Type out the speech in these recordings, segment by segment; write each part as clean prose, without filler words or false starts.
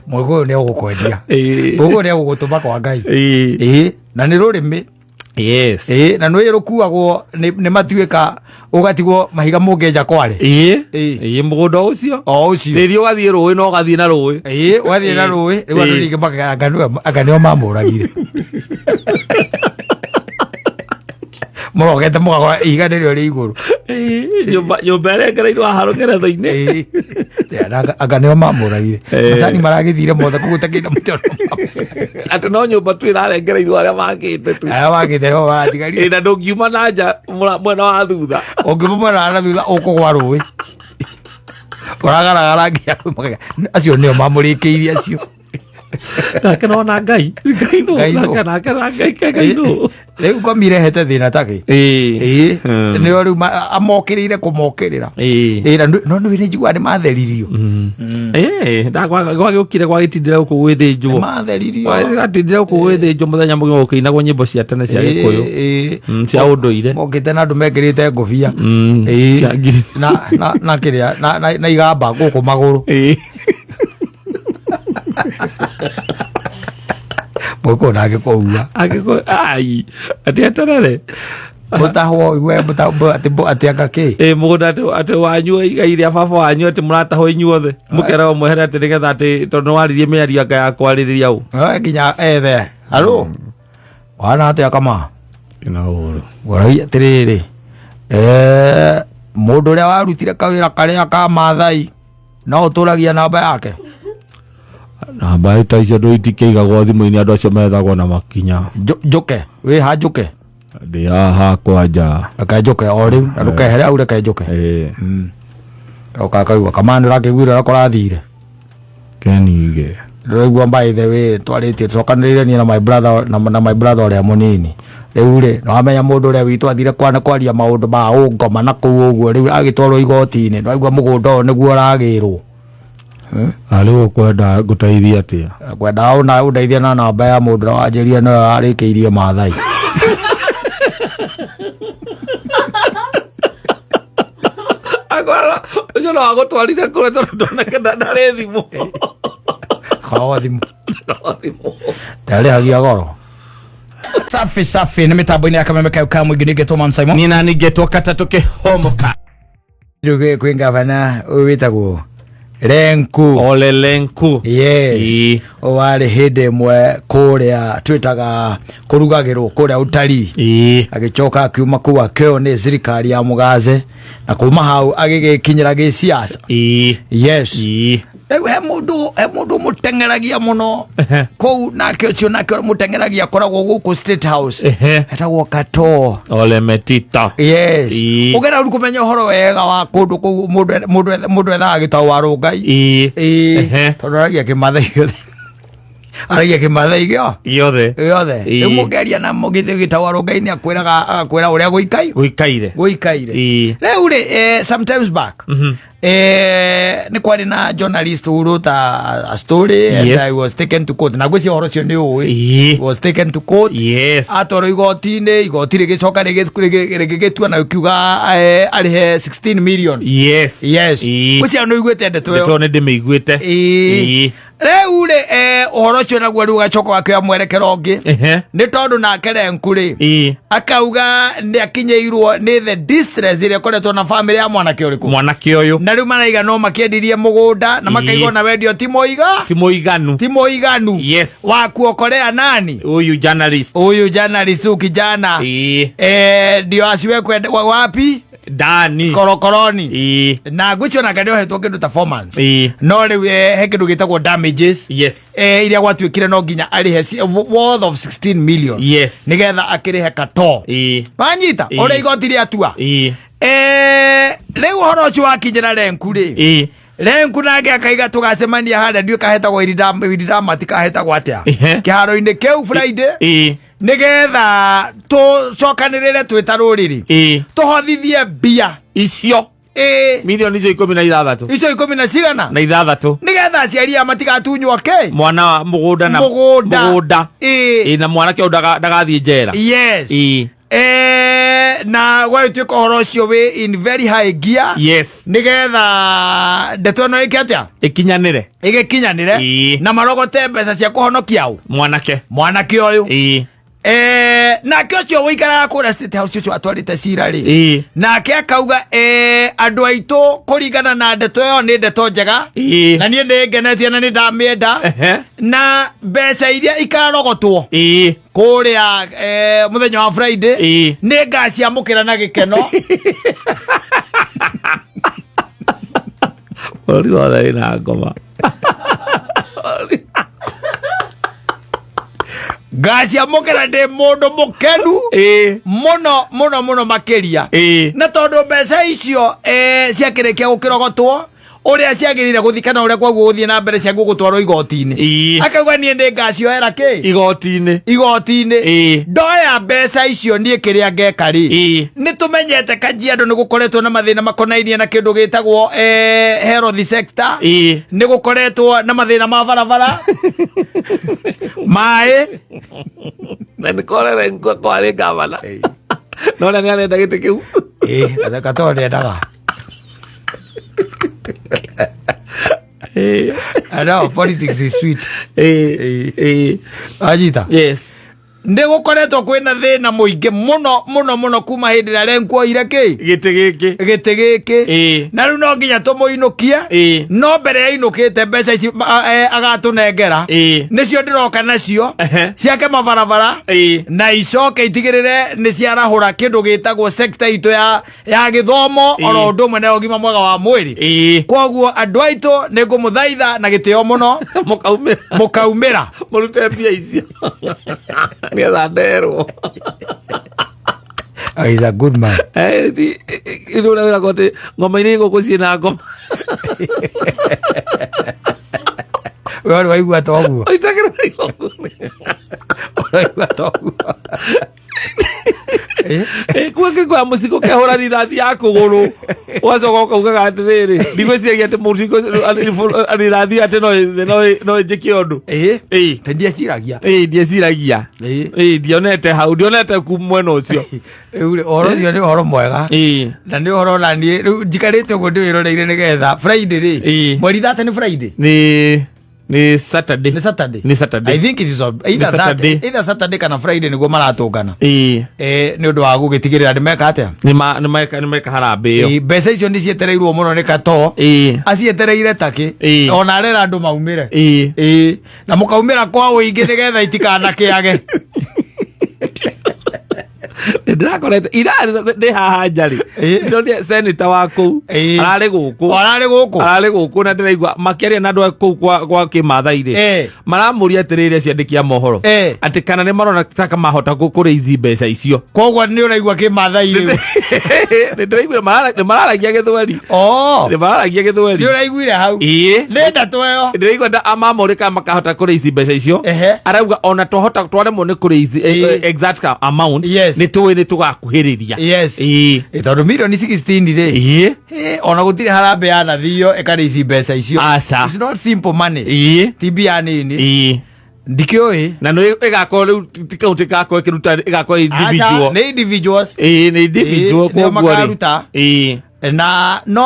Mũgĩkũyũ nĩ egũkwendia. Ĩĩ. Mũgĩkũyũ nĩ egũgũtũma kwa Ngai. Ĩĩ. Ĩĩ, na nĩ rũrĩmĩ. Yes. Ĩĩ, na nĩ rũkuagwo nĩ matuĩka ũgatigwo mahiga mũngĩenja kware. Ĩĩ. Ĩĩ. Ĩĩ, mũgũnda ũcio. O ũcio. Tĩri ũgathiĩ rũĩ na ũgathiĩ na rũĩ. Ĩĩ, ũgathiĩ na Ĩĩ. rũĩ, rĩu andũ Ĩĩ. rĩngĩ makega anga nĩo mamũragire. Mũrogete mũgakora ihiga nĩrĩo rĩ igũrũ. Ĩĩ, nyũmba nyũmba ĩrengereirwo haha rũngeretho-inĩ. Ĩĩ. Anga nĩo mamũragire. Ĩĩ. Macani maragĩthire mothe koguo takĩna mũtĩ ona macani. Atĩ no nyũmba tu ĩrarengereirwo arĩa makĩte tu. Arĩa makĩte nĩo maratigarire. Ĩĩ, na ndũngiuma na nja mwena wa thutha. Ũngĩuma mwena wa na thutha ũkũgwa rũĩ. Ũragaragara nginya rũĩ, acio nĩo mamũrĩkĩirie acio. Nake nona Ngai. Ngai nũ. Ngai nũ. Nake nake na Ngai Ngai nũ. Rĩu ngomi irehete thĩna takĩ. Ĩĩ. Ĩĩ. Hmm. Nĩo rĩu amokĩrĩire kũmokĩrĩra. Ĩĩ. Ĩĩ, na no nĩ njiguaga nĩ matheririo. Ĩĩ, gwagĩũkire gwagĩtindĩra gũkũ gwĩthĩnjwo. Matheririo. Gwagĩtindĩra gũkũ gwĩthĩnjwo mũthenya mũgima gũkĩinagwo nyĩmbo cia tene cia Gĩkũyũ. Ĩĩ. Cia ũndũire. Mokĩte na andũ mekĩrĩte ngũbia. Ĩĩ. Cia ngiri. Na na na kĩrĩa na na na igamba gũkũ magũrũ. Ĩĩ. Mũgĩkũyũ nake kũua. Angĩkũ ai atĩ eterere. Mũtahwo igue atĩ atĩ anga kĩ. Ĩĩ mũgũnda atĩ atĩ wanyu igai rĩa baba wanyu atĩ mũratahwo inyuothe. Mũkeragwo mwehere atĩ nĩgetha atĩ tondũ nĩwaririe mĩario anga ya kwarĩrĩria ũ. No nginya ethe. Halo. Wana atĩa kama? Ina ũhoro. Ngũragia atĩrĩrĩ. Eh, mũndũ ũrĩa warutire kawĩra karĩa ka Maathai no ũtũragia namba yake. Namba ta icio ndũ itikĩigagwo thimũ-inĩ andũ acio methagwo na makinya. Njũke, wĩ ha njũke? Ndĩ haha kwanja. Reke njũke o rĩu, na ndũkehere hau reke njũke. Ĩĩ. Oka kaigua kamana ndũrakĩiguire ũrĩa kũrathire. Kenige. Ndĩraigua by the way twarĩtie tũcokanĩrĩire niĩ na my brother na, na my brother ũrĩa mũnini. Rĩu rĩ, nĩwamenya mũndũ ũrĩa witũ athire kwana kwaria maũndũ ma ũngoma na kũu ũguo rĩu agĩtwarwo igoti-inĩ nĩwaigua mũgũnda ũyũ nĩguo ũragĩrwo. Na rĩu ũkwenda ngũteithie atĩa? Ngwendaga ũna ũndeithie na namba ya mũndũ ũrĩa wanjĩrire nĩwe warĩkĩirie Maathai. Akwara ũcio no agũtwarire kũrĩa tondũ ndoneke ndarĩ thimũ. Korwo thimũ. Ndarĩ thimũ. Ndarĩhagia goro. Safi safi nĩ mĩtambo-inĩ ya kameme kayo ka mũingĩ ningĩ Thomas Simon. Nĩ na ningĩ katatũ kĩhomoka. Rĩu kwĩ ngavana ũyũ wĩtagwo Lenku. Ole Lenku. Yes. Ĩĩ. Warĩ hĩndĩ ĩmwe kũrĩa twĩtaga kũrugagĩrwo kũrĩa ũtarii. Ĩĩ. Agĩcoka akiuma kũu akĩoywo nĩ thirikari ya Mũgaze na kuma hau agĩgĩkinyĩra gĩsiasa. Ĩĩ. Yes. Ĩĩ. Rĩu he mũndũ mũteng'eragia mũno kũu nake ũcio nake ũrĩa mũteng'eragia akoragwo gũkũ State House. Etagwo Katoo. Ole Metito. Yes. Ĩĩ. Ũgera rĩu kũmenya ũhoro wega wa kũndũ kũu mũndũ ethaga gĩtau wa Rũngai. Ĩĩ. Ĩĩ. Ehe. Tondũ aragia kĩmathai gĩothe. Aragia kĩmathai gĩo. Gĩothe. Gĩothe. Ĩĩ. Rĩu mũngĩaria na gĩtau wa Rũngai nĩ akwĩraga agakwĩra ũrĩa gũikaire. Gũikaire. Gũikaire. Ĩĩ. Rĩu rĩ sometimes back. Nĩ kwarĩ na journalist who wrote a story and Yes. I was taken to court. Na ngwĩciria ũhoro ũcio nĩ ũĩ. Ĩĩ. Was taken to court. Yes. Atwarwo igoti-inĩ, igoti rĩgĩcoka rĩgĩtua na rĩkiuga arĩhe 16 million. Yes. Yes. Ĩĩ. Ngwĩciria nĩ ũiguĩte ndeto ĩyo. Ndeto nĩ ndĩmĩiguĩte. Ĩĩ. Ĩĩ. Rĩu rĩ ũhoro ũcio naguo rĩu ũgacoka ũgakĩoya mwerekero ũngĩ. Ehe. Nĩ tondũ nake Lenku rĩ Ĩĩ. akauga nĩ akinyĩirwo nĩ the distress ĩrĩa ĩkoretwo na famĩlĩ ya mwanake ũrĩkũ. Mwanake ũyũ. Na rĩu maraiga no makĩendirie mũgũnda na makaiga Ĩĩ. ona wendio ti mũiga Ti mũiganu. ti mũiganu. Yes. Wa kuokolea nani? Huyu journalist. Huyu journalist huyu kijana. Ĩĩ. Ndio asiwekwe wapi? Ndani. Korokoroni. Ĩĩ. Na ngwĩciria onake nĩ ohetwo kĩndũ ta 4 months. Ĩĩ. No rĩu he kĩndũ gĩtagwo damages. Yes. Iria gwatuĩkire no nginya arĩhe worth of 16 million. Yes. Nĩgetha akĩrĩhe katoo. Ĩĩ. Wanyita Ĩĩ. ũrĩa igoti rĩatua. Ĩĩ. Rĩu ũhoro ũcio wakinyĩra Lenku rĩ. Ĩĩ. Lenku nake akaiga tũgacemania harĩa ndiũĩ kahetagwo Iridamati kahetagwo atĩa. Ehe. Kĩharo-inĩ kĩu Friday. Ĩĩ. Nĩgetha tũcokanĩrĩre twĩ ta rũrĩrĩ. Ĩĩ. Tũhothithie mbia. Icio. Ĩĩ. Milioni icio ikũmi na ithathatũ. Icio ikũmi na cigana? Na ithathatũ. Nĩgetha aciari aya matigatunywo kĩ? Mwana wa mũgũnda na Mũgũnda. Mũgũnda. Ĩĩ. Ĩĩ, na mwanake ũyũ ndagathiĩ njera. Yes. Ĩĩ. Na gwagĩtuĩka ũhoro ũcio wĩ in very high gear Yes. nĩgetha ndeto ĩno ĩke atĩa Ĩkinyanĩre. ĩgĩkinyanĩre Ĩĩ. na marogote mbeca cia kũhonokia ũ Mwanake. mwanake ũyũ. Ĩĩ. Nake ũcio ũikaraga kũrĩa State House ũcio atwarĩte cira rĩ, Ĩĩ. nake akauga andũ aitũ kũringana na ndeto ĩyo nĩ ndeto njega Ĩĩ. na niĩ nĩ ngenetie na nĩ ndamĩenda Ehe. na mbeca iria ikarogotwo Ĩĩ. kũrĩa mũthenya wa Friday Ĩĩ. nĩ ngaciamũkĩra na gĩkeno. Bũrũri wothe wĩna ngoma. Ngaciamũkĩra ndĩ mũndũ mũkenu Ĩĩ. mũno mũno mũno makĩria. Ĩĩ. Na tondũ mbeca icio ciakĩrĩkia gũkĩrogotwo ũrĩa ciagĩrĩire gũthiĩ kana ũrĩa kwaguo gũthiĩ na mbere ciaguo gũtwarwo igoti-inĩ, Ĩĩ. akauga niĩ nĩ ngacioera kĩ Igoti-inĩ. Igoti-inĩ. Ĩĩ. Ndoya mbeca icio niĩ kĩrĩa ngeka rĩ, Ĩĩ. nĩ tũmenyete Kajiado nĩ gũkoretwo na mathĩna makonainie na kĩndũ gĩtagwo health sector. Ĩĩ. Nĩ gũkoretwo na mathĩna ma barabara, maĩ. Na nĩ korere kwarĩ gavana. No ũrĩa nĩ arenda gĩtĩ kĩu. Ĩĩ, Katoo nĩendaga. Ĩĩ. I know politics is sweet. Ĩĩ. Ĩĩ. Anyita. Yes. Nĩ gũkoretwo kwĩna thĩna mũingĩ mũno mũno mũno kuma hĩndĩ ĩrĩa Lenku oire kĩ Gĩtĩ gĩkĩ. Gĩtĩ gĩkĩ. Ĩĩ. Na rĩu no nginya tũmũinũkie. Ĩĩ. No mbere ya inũkĩte mbeca ici agatũnengera Ĩĩ. nĩcio ndĩroka nacio Ehe. ciake mabarabara Ĩĩ. na icoke itigĩrĩre nĩ ciarahũra kĩndũ gĩtagwo sector itũ ya gĩthomo Ĩĩ. oro ũndũ ũmwe na ũgima mwega wa mwĩrĩ. Ĩĩ. Koguo andũ aitũ nĩ ngũmũthaitha na gĩtĩo mũno Mũkaumĩra. Mũkaumĩra. Mũrute mbia icio. Nĩgetha nderwo. Oh, he's a good man. Eh, ti nĩ ũrĩa wĩragwo atĩ ngoma-inĩ ngũkũ ciĩna ngoma. We wari waigua ta ũguo. Ũitagĩrĩra igongona. Ũraigua ta ũguo. Eh? Kuo mũcigo kehũra rithathi ya kũgũrũ ũgacoka ũkaugaga atĩrĩrĩ ndigwĩciragia atĩ mũcigo rithathi atĩ no ĩnjĩke ũndũ. Ĩĩ. Ĩĩ. Ta ndieciragia. Ĩĩ, ndieciragia. Ĩĩ. Ĩĩ, ndionete hau, ndionete ku mwena ũcio. Rĩu rĩ, ũhoro ũcio nĩ ũhoro mwega Ĩĩ. Na nĩ ũhoro ona niĩ rĩu njikarĩte ũguo ndĩwĩroreire nĩgetha Friday rĩ, Ĩĩ. mweri 30 nĩ Friday. Nĩ Saturday. Nĩ Saturday. Nĩ Saturday. I think it is on, either Nĩ Saturday. that, either Saturday kana Friday nĩguo maratũngana Ĩĩ. Nĩ ũndũ wa gũgĩtigĩrĩra nĩ meka atĩa. Nĩ meka harambĩ ĩyo. Ĩĩ, mbeca icio nĩ cietereirwo mũno nĩ Katoo. Ĩĩ. Acietereire takĩ. Ĩĩ. Ona arera andũ maumĩre. Ĩĩ. Ĩĩ, na mũkaumĩra kwa ũingĩ nĩgetha itikanakĩage. Nĩ ndĩrakorete ira ndĩ haha nja rĩ, Ĩĩ. ndĩronire senator wa kũu. Ĩĩ. Ararĩ gũkũ. Ararĩ gũkũ. Ararĩ gũkũ na ndĩraigua makĩaria na andũ a kũu kwa kĩmathai rĩ, Ĩĩ. maramũria atĩrĩrĩ ciandĩki a mohoro Ĩĩ. atĩ kana nĩ marona ta mahota kũrĩ ici mbeca icio. Koguo nĩ ũraigua kĩmathai rĩu. Nĩ ndĩraigua nĩ mararagia gĩthweri. Oh. Nĩ mararagia Nĩ gĩthweri. ũraiguire hau. Ĩĩ. Nĩ ndatũ ĩyo. Ndĩraigua amamũrĩ kana makahota kũrĩ ici mbeca icio. Ehe. Arauga ona twahota twaremwo nĩ kũrĩ ici Ĩĩ. exact amount, Yes. nĩ tũĩ nĩ tũgakuhĩrĩria. Yes. Ĩĩ. Ĩ, tondũ mirioni 16 rĩ, Ĩĩ. ona gũtirĩ harambĩ yanathio ĩkarĩ ici mbeca icio. Aca. It's not simple money. Ĩĩ. Ti mbia nini. Ĩĩ. Ndikĩũĩ. Na nĩ ĩgakorwo rĩu ti kaunti ĩgakorwo ĩkĩruta, ĩgakorwo individual. Aca, nĩ individuals. Ĩĩ, nĩ individual. Ĩĩ, nĩo koguo rĩ makaruta. Ĩĩ. Na no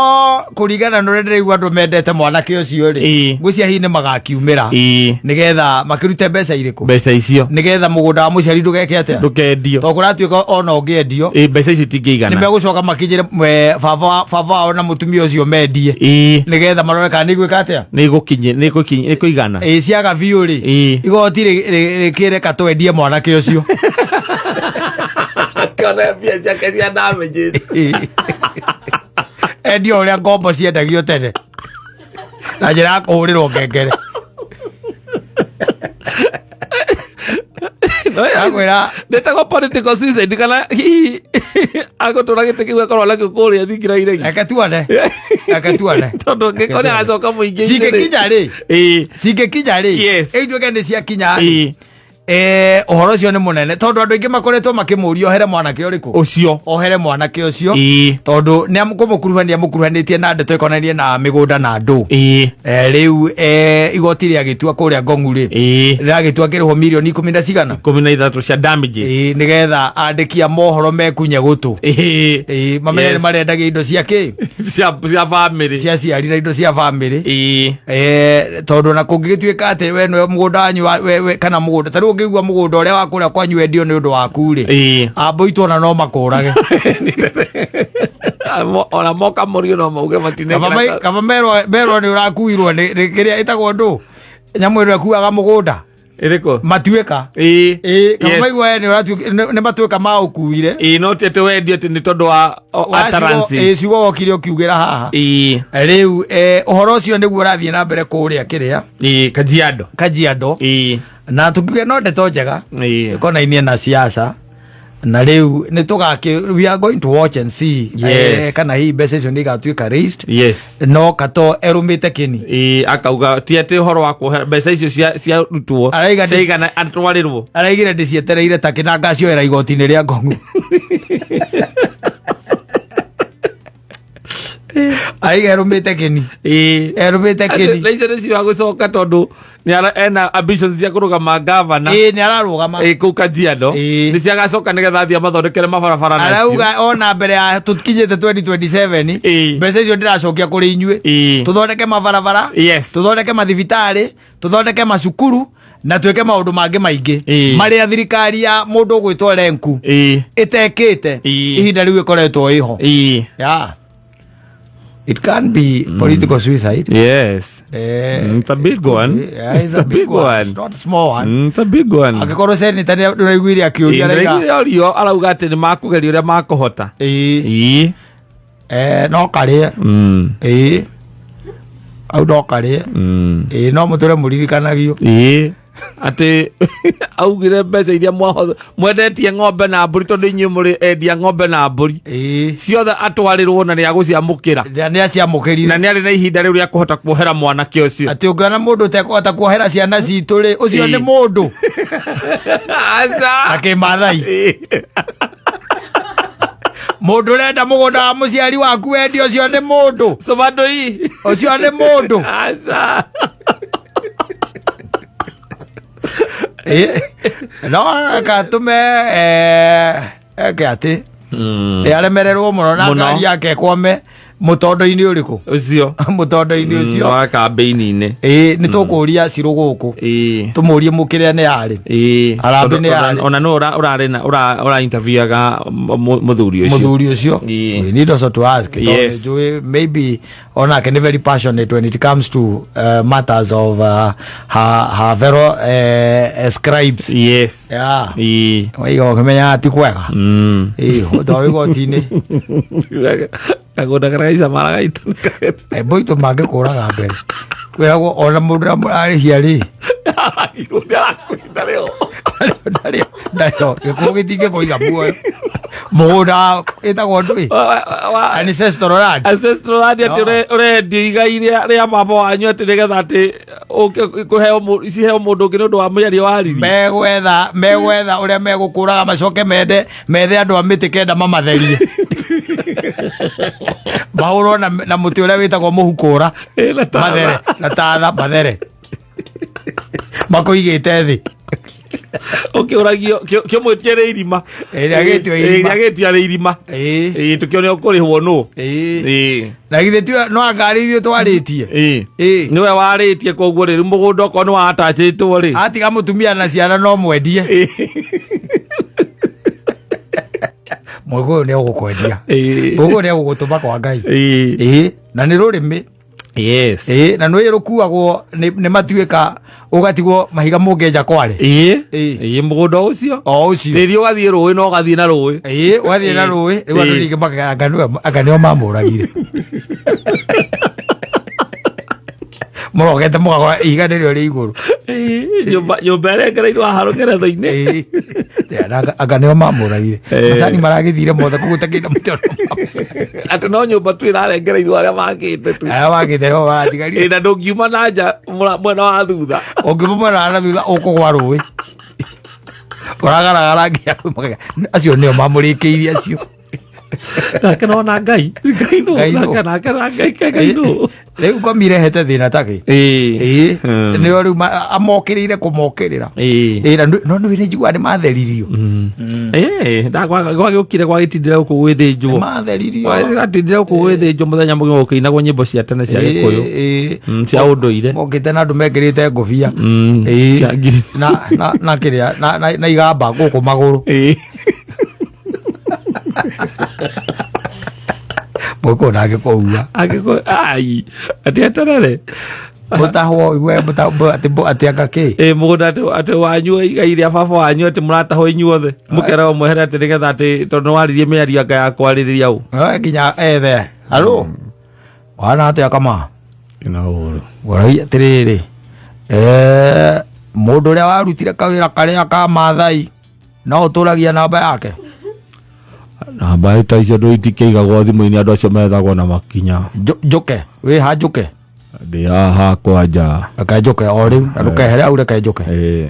kũringana na ũrĩa ndĩraigua andũ mendete mwanake ũcio rĩ, Ĩĩ. ngwĩciria hihi nĩ magakiumĩra Ĩĩ. nĩgetha makĩrute mbeca irĩkũ, Mbeca icio. Nĩgetha mũgũnda wa mũciari ndũgeke atĩa? Ndũkendio. Tondũ kũratuĩka ona ũngĩendio, Ĩĩ, mbeca icio nĩ itingĩigana. megũcoka makinyĩre baba wao na mũtumia ũcio mendie Ĩĩ. nĩgetha marore kana nĩ igwĩka atĩa. Nĩ igũkinye, nĩ kũigana. Ĩĩ, ciaga biũ rĩ, Ĩĩ. igoti rĩkĩreka twendie mwanake ũcio. Kĩone mbia ciake cia damages. Ĩĩ. Endio ũrĩa ngombo ciendagio tene na njĩra ya kũhũrĩrwo ngengere. Akwĩra Ndĩtagwo political suicide kana hihi agũtũra gĩtĩ kĩu akorwo nakĩo kũrĩa thingira iregi. Reke tuone, reke tuone. Tondũ angĩkorwo nĩ agacoka mũingĩ-inĩ rĩ. Cingĩkinya rĩ, Ĩĩ. cingĩkinya rĩ, Yes. ituĩke nĩ ciakinya rĩ, Ĩĩ. Ũhoro ũcio nĩ mũnene tondũ andũ aingĩ makoretwo makĩmũria ohere mwanake ũrĩkũ, Ũcio. Ohere mwanake ũcio, Ĩĩ. Tondũ nĩ kũmũkuruhania amũkuruhanĩtie na ndeto ĩkonainie na mĩgũnda na andũ. Ĩĩ. Rĩu igoti rĩagĩtua kũrĩa Ngong'u rĩ, Ĩĩ. Rĩragĩtua kĩrĩhwo mirioni ikũmi na cigana? 13 cia damages. Ĩĩ, nĩgetha andĩki a mohoro mekunye gũtũ. Ĩĩ. Ĩĩ, mamenye nĩ marendagia indo cia kĩ? Cia family. Cia ciari na indo cia bamĩrĩ. Ĩĩ. Tondũ ona kũngĩgĩtuĩka atĩ we nĩwe mũgũnda wanyu kana mũgũnda ta rĩu ũngĩigua mũgũnda ũrĩa wa kũrĩa kwanyu wendio nĩ ũndũ waku rĩ, Ambũitũ ona no makũrage. Ona moka mũrio no mauge Kaba matinekera. Kaba merwo nĩ ũrakuirwo nĩ kĩrĩa ĩtagwo ndũ, nyamũ ĩrĩa ĩkuaga mũgũnda. Ĩrĩkũ? Matuĩka. Ĩĩ. Ĩĩ, kaba Yes. maigua we nĩ nĩ matuĩka ma ũkuire. Ĩĩ, no ti atĩ wendio atĩ nĩ tondũ wa utterances. Ĩĩ, ciugo wokire ũkiugĩra haha. Ĩĩ. Rĩu ũhoro ũcio nĩguo ũrathiĩ na mbere kũrĩa kĩrĩa? Ĩĩ, Kajiado. Kajiado. Ĩĩ. Na tũkiuge no ndeto njega Ĩĩ. ĩkonainie na siasa, na rĩu nĩ tũgakĩ, we are going to watch and see kana hihi mbeca icio nĩ igatuĩka raised. No kato erũmĩte kĩni. Ĩĩ, akauga ti atĩ ũhoro wa kuohera mbeca icio ciarutwo Araiga ciaigana atwarĩrwo. Araigire ndĩcietereire takĩ na ngacioera igoti-inĩ rĩa Ngong'u. Aiga erũmĩte kĩni. Ĩĩ. Erũmĩte kĩni. Na icio nĩcio agũcoka tondũ ena ambitions cia kũrũgama gavana. Ĩĩ, nĩ ararũgama. Ĩĩ, kũu Kajiado. Ĩĩ. Nĩcio agacoka nĩgetha athiĩ amathondekere mabarabara nacio. Arauga ona mbere ya tũkinyĩte 2027, Ĩĩ. mbeca icio ndĩracokia kũrĩ inyuĩ, Ĩĩ. tũthondeke mabarabara, tũthondeke mathibitarĩ, tũthondeke macukuru na twĩke maũndũ mangĩ maingĩ Ĩĩ. marĩa thirikari ya mũndũ ũgwĩtwo Lenku Ĩĩ. ĩtekĩte Ĩĩ. ihinda rĩu ĩkoretwo ĩho. Ĩĩ. Yeah. It can be political suicide. Yes. It's a big one. Yeah, it's a big one. It's not small one. It's a big one. Angĩkorwo senator nĩ ndũraiguire akĩũria, araiga Ndĩraiguire orio arauga atĩ nĩ makũgeria ũrĩa makũhota. Ĩĩ. Ĩĩ. No karĩe. Ĩĩ, au no karĩe. Ĩĩ, no mũtũre mũririkanagio. Ĩĩ, atĩ augire mbeca iria mwendetie ng'ombe na mbũri, tondũ inyuĩ mũrĩ endia ng'ombe na mbũri, Ĩĩ. Ciothe atwarĩrwo na nĩ agũciamũkĩra. Nĩ aciamũkĩrire. Na nĩ arĩ na ihinda rĩu rĩa kũhota kuohera mwanake ũcio. Atĩ ũngĩona mũndũ ũtekũhota kuohera ciana citũ rĩ, ũcio nĩ Ĩĩ. mũndũ. Aca. Na kĩmathai. Ĩĩ. Mũndũ ũrenda mũgũnda wa mũciari waku wendio, ũcio nĩ mũndũ? Sobandoi. Ũcio nĩ mũndũ? Aca. Ĩĩ. No akatũme eke atĩ aremererwo mũno na Mũno. ngari yake ĩkwame mũtondo-inĩ ũrĩkũ? Ũcio. Mũtondo-inĩ ũcio. Wa kambĩini-inĩ. Ĩĩ, nĩ tũkũria Cirũ gũkũ, Ĩĩ. tũmũrie mũkĩrĩa nĩ yarĩ. Ĩĩ. Harambee nĩ Tondũ yarĩ. Ona nũ ũrarĩ na ũra interviewaga mũthuri ũcio. Mũthuri ũcio. Ĩĩ. We need also to ask tondũ nĩnjũĩ maybe onake nĩ very passionate when it comes to matters of her fellow scribes. Yeah. Ĩĩ. Waiga ũkĩmenyaga ti kwega. Ĩĩ, tondũ igoti-inĩ. Kagũnda karĩa gaica mara gaitũ. Mbũitũ mangĩkũraga mbere kwĩragwo ona mũndũ ũrĩa mũrarĩhia rĩ, ndarĩo gĩkuũ gĩtingĩkũiga muoyo mũgũnda ĩtagwo ndũĩ, ancestral land. Ancestral land, atĩ No. ũrendio igai rĩa baba wanyu atĩ nĩgetha atĩ ũke kũheo ciheo mũndũ ũngĩ nĩ ũndũ wa mĩario waririe. Megwetha ũrĩa megũkũraga, macoke mende methe andũ a mĩtĩ kenda mamatherie, mahũrwo na mũtĩ ũrĩa wĩtagwo mũhukũra. Ĩ, na tatha. Mathere na tatha, mathere makũigĩte thĩ. Ũkĩũragio kĩmwĩtie rĩ irima. Ĩrĩa gĩtio irima. Ĩrĩa gĩtio arĩ irima. Ĩĩ. Ĩĩ, tũkĩone ũkũrĩhwo nũ. Ĩĩ. Ĩĩ. Na githĩ ti no ngari ithuĩ twarĩtie? Ĩĩ. Ĩĩ. Nĩwe warĩtie, koguo rĩ, rĩu mũgũnda okorwo nĩ watachĩtwo rĩ. Atiga mũtumia na ciana no mwendie. Mũgũyũ nĩ ũgũkwendia. Ĩĩ. Mũgũyũ nĩ ũgũgũtũma kwa Ngai. Ĩĩ. Ĩĩ, na nĩ rũrĩmĩ. Ĩĩ, na nĩ rũkuagwo nĩ matuĩka ũgatigwo mahiga mũngĩenja kware. Ĩĩ. Ĩĩ. Ĩĩ, mũgũnda ũcio. O ũcio. Tĩri ũgathiĩ rũĩ na ũgathiĩ na rũĩ. Ĩĩ, ũgathiĩ na Ĩĩ. rũĩ. Rĩu andũ Ĩĩ. ningĩ makanga anga nĩo mamũragire, mũrogete mũgakora ihiga nĩrĩo rĩ igũrũ. Ĩĩ, nyũmba ĩrengereirwo haha rũngeretho-inĩ. Ĩĩ. Anga nĩo mamũragire. Ĩĩ. Macani maragĩthire mothe kũguo kĩndũ mũtĩ. Atĩ no nyũmba tu ĩrarengereirwo arĩa makĩte tu. Arĩa makĩte nĩo maratigarire. Ĩĩ, na ndũngiuma na nja mwena wa thutha. Ũngiuma mwena wa na thutha ũkũgwa rũĩ. Ũragaragara nginya acio nĩo mamũrĩkĩirie acio. Nake nona Ngai. Ngai nũ. Ngai nũ. Nake nake na Ngai Ngai nũ. Rĩu ngomi irehete thĩna takĩ. Ĩĩ. Ĩĩ. Mm. Nĩo rĩu amokĩrĩire kũmokĩrĩra. Ĩĩ. Ĩĩ, na no nĩ njiguaga nĩ matheririo. Ĩĩ, gwagĩũkire gwagĩtindĩra gũkũ gwĩthĩnjwo. Matheririo. Gwagĩtindĩra gũkũ gwĩthĩnjwo mũthenya mũgima gũkĩinagwo nyĩmbo cia tene cia Gĩkũyũ. Ĩĩ. Cia ũndũire. Mokĩte na andũ mekĩrĩte ngũbia. Mm, Ĩĩ. cia ngiri. Na kĩrĩa na igamba gũkũ magũrũ. Ĩĩ. Mũgĩkũyũ nake kũua. Angĩkorwo ai, atĩ eterere. Mũtahwo we atĩ anga kĩ? Ĩĩ mũgũnda atĩ wanyu igai rĩa baba wanyu atĩ mũratahwo inyuothe. Mũkeragwo mwehere atĩ nĩgetha atĩ tondũ nĩwaririe mĩario anga ya kwarĩrĩria ũ. Eh, nginya ethe. Halo. Wana atĩa kama? Kĩna ũru. Ngoragia atĩrĩrĩ. Eh, mũndũ ũrĩa warutire kawĩra karĩa ka Maathai no ũtũragia namba yake? Namba ta icio ndũ itikĩigagwo thimũ-inĩ andũ acio methagwo na makinya. Njũke, wĩ ha njũke? Ndĩ haha kwanja. Reke njũke o rĩu, na ndũkehere hau reke njũke. Ĩĩ.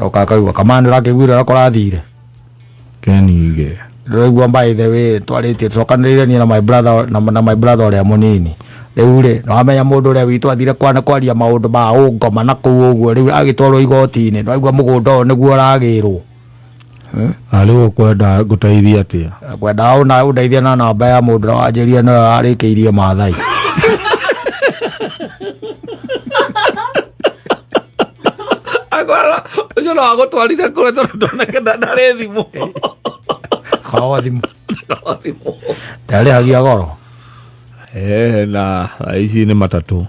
Oka kaigua kama nĩ ũrakĩiguire ũrĩa kũrathire. Kenige. Ndĩraigua by the way twarĩtie tũcokanĩrĩire niĩ na my brother na my brother ũrĩa mũnini. Rĩu rĩ, nĩwamenya mũndũ ũrĩa witũ athire kwaria maũndũ ma ũngoma na kũu ũguo rĩu agĩtwarwo igoti-inĩ nĩwaigua mũgũnda ũyũ nĩguo ũragĩrwo. Rĩu ũkwenda ngũteithie atĩa? Ngwenda ũndeithie na namba ya mũndũ ũrĩa wanjĩrire nĩwe warĩkĩirie Maathai. Akwara ũcio no agũtwarire kũrĩa tondũ ndoneke ndarĩ thimũ. Kawa thimũ. Ndarĩhagia goro. Na thaa ici nĩ matatũ.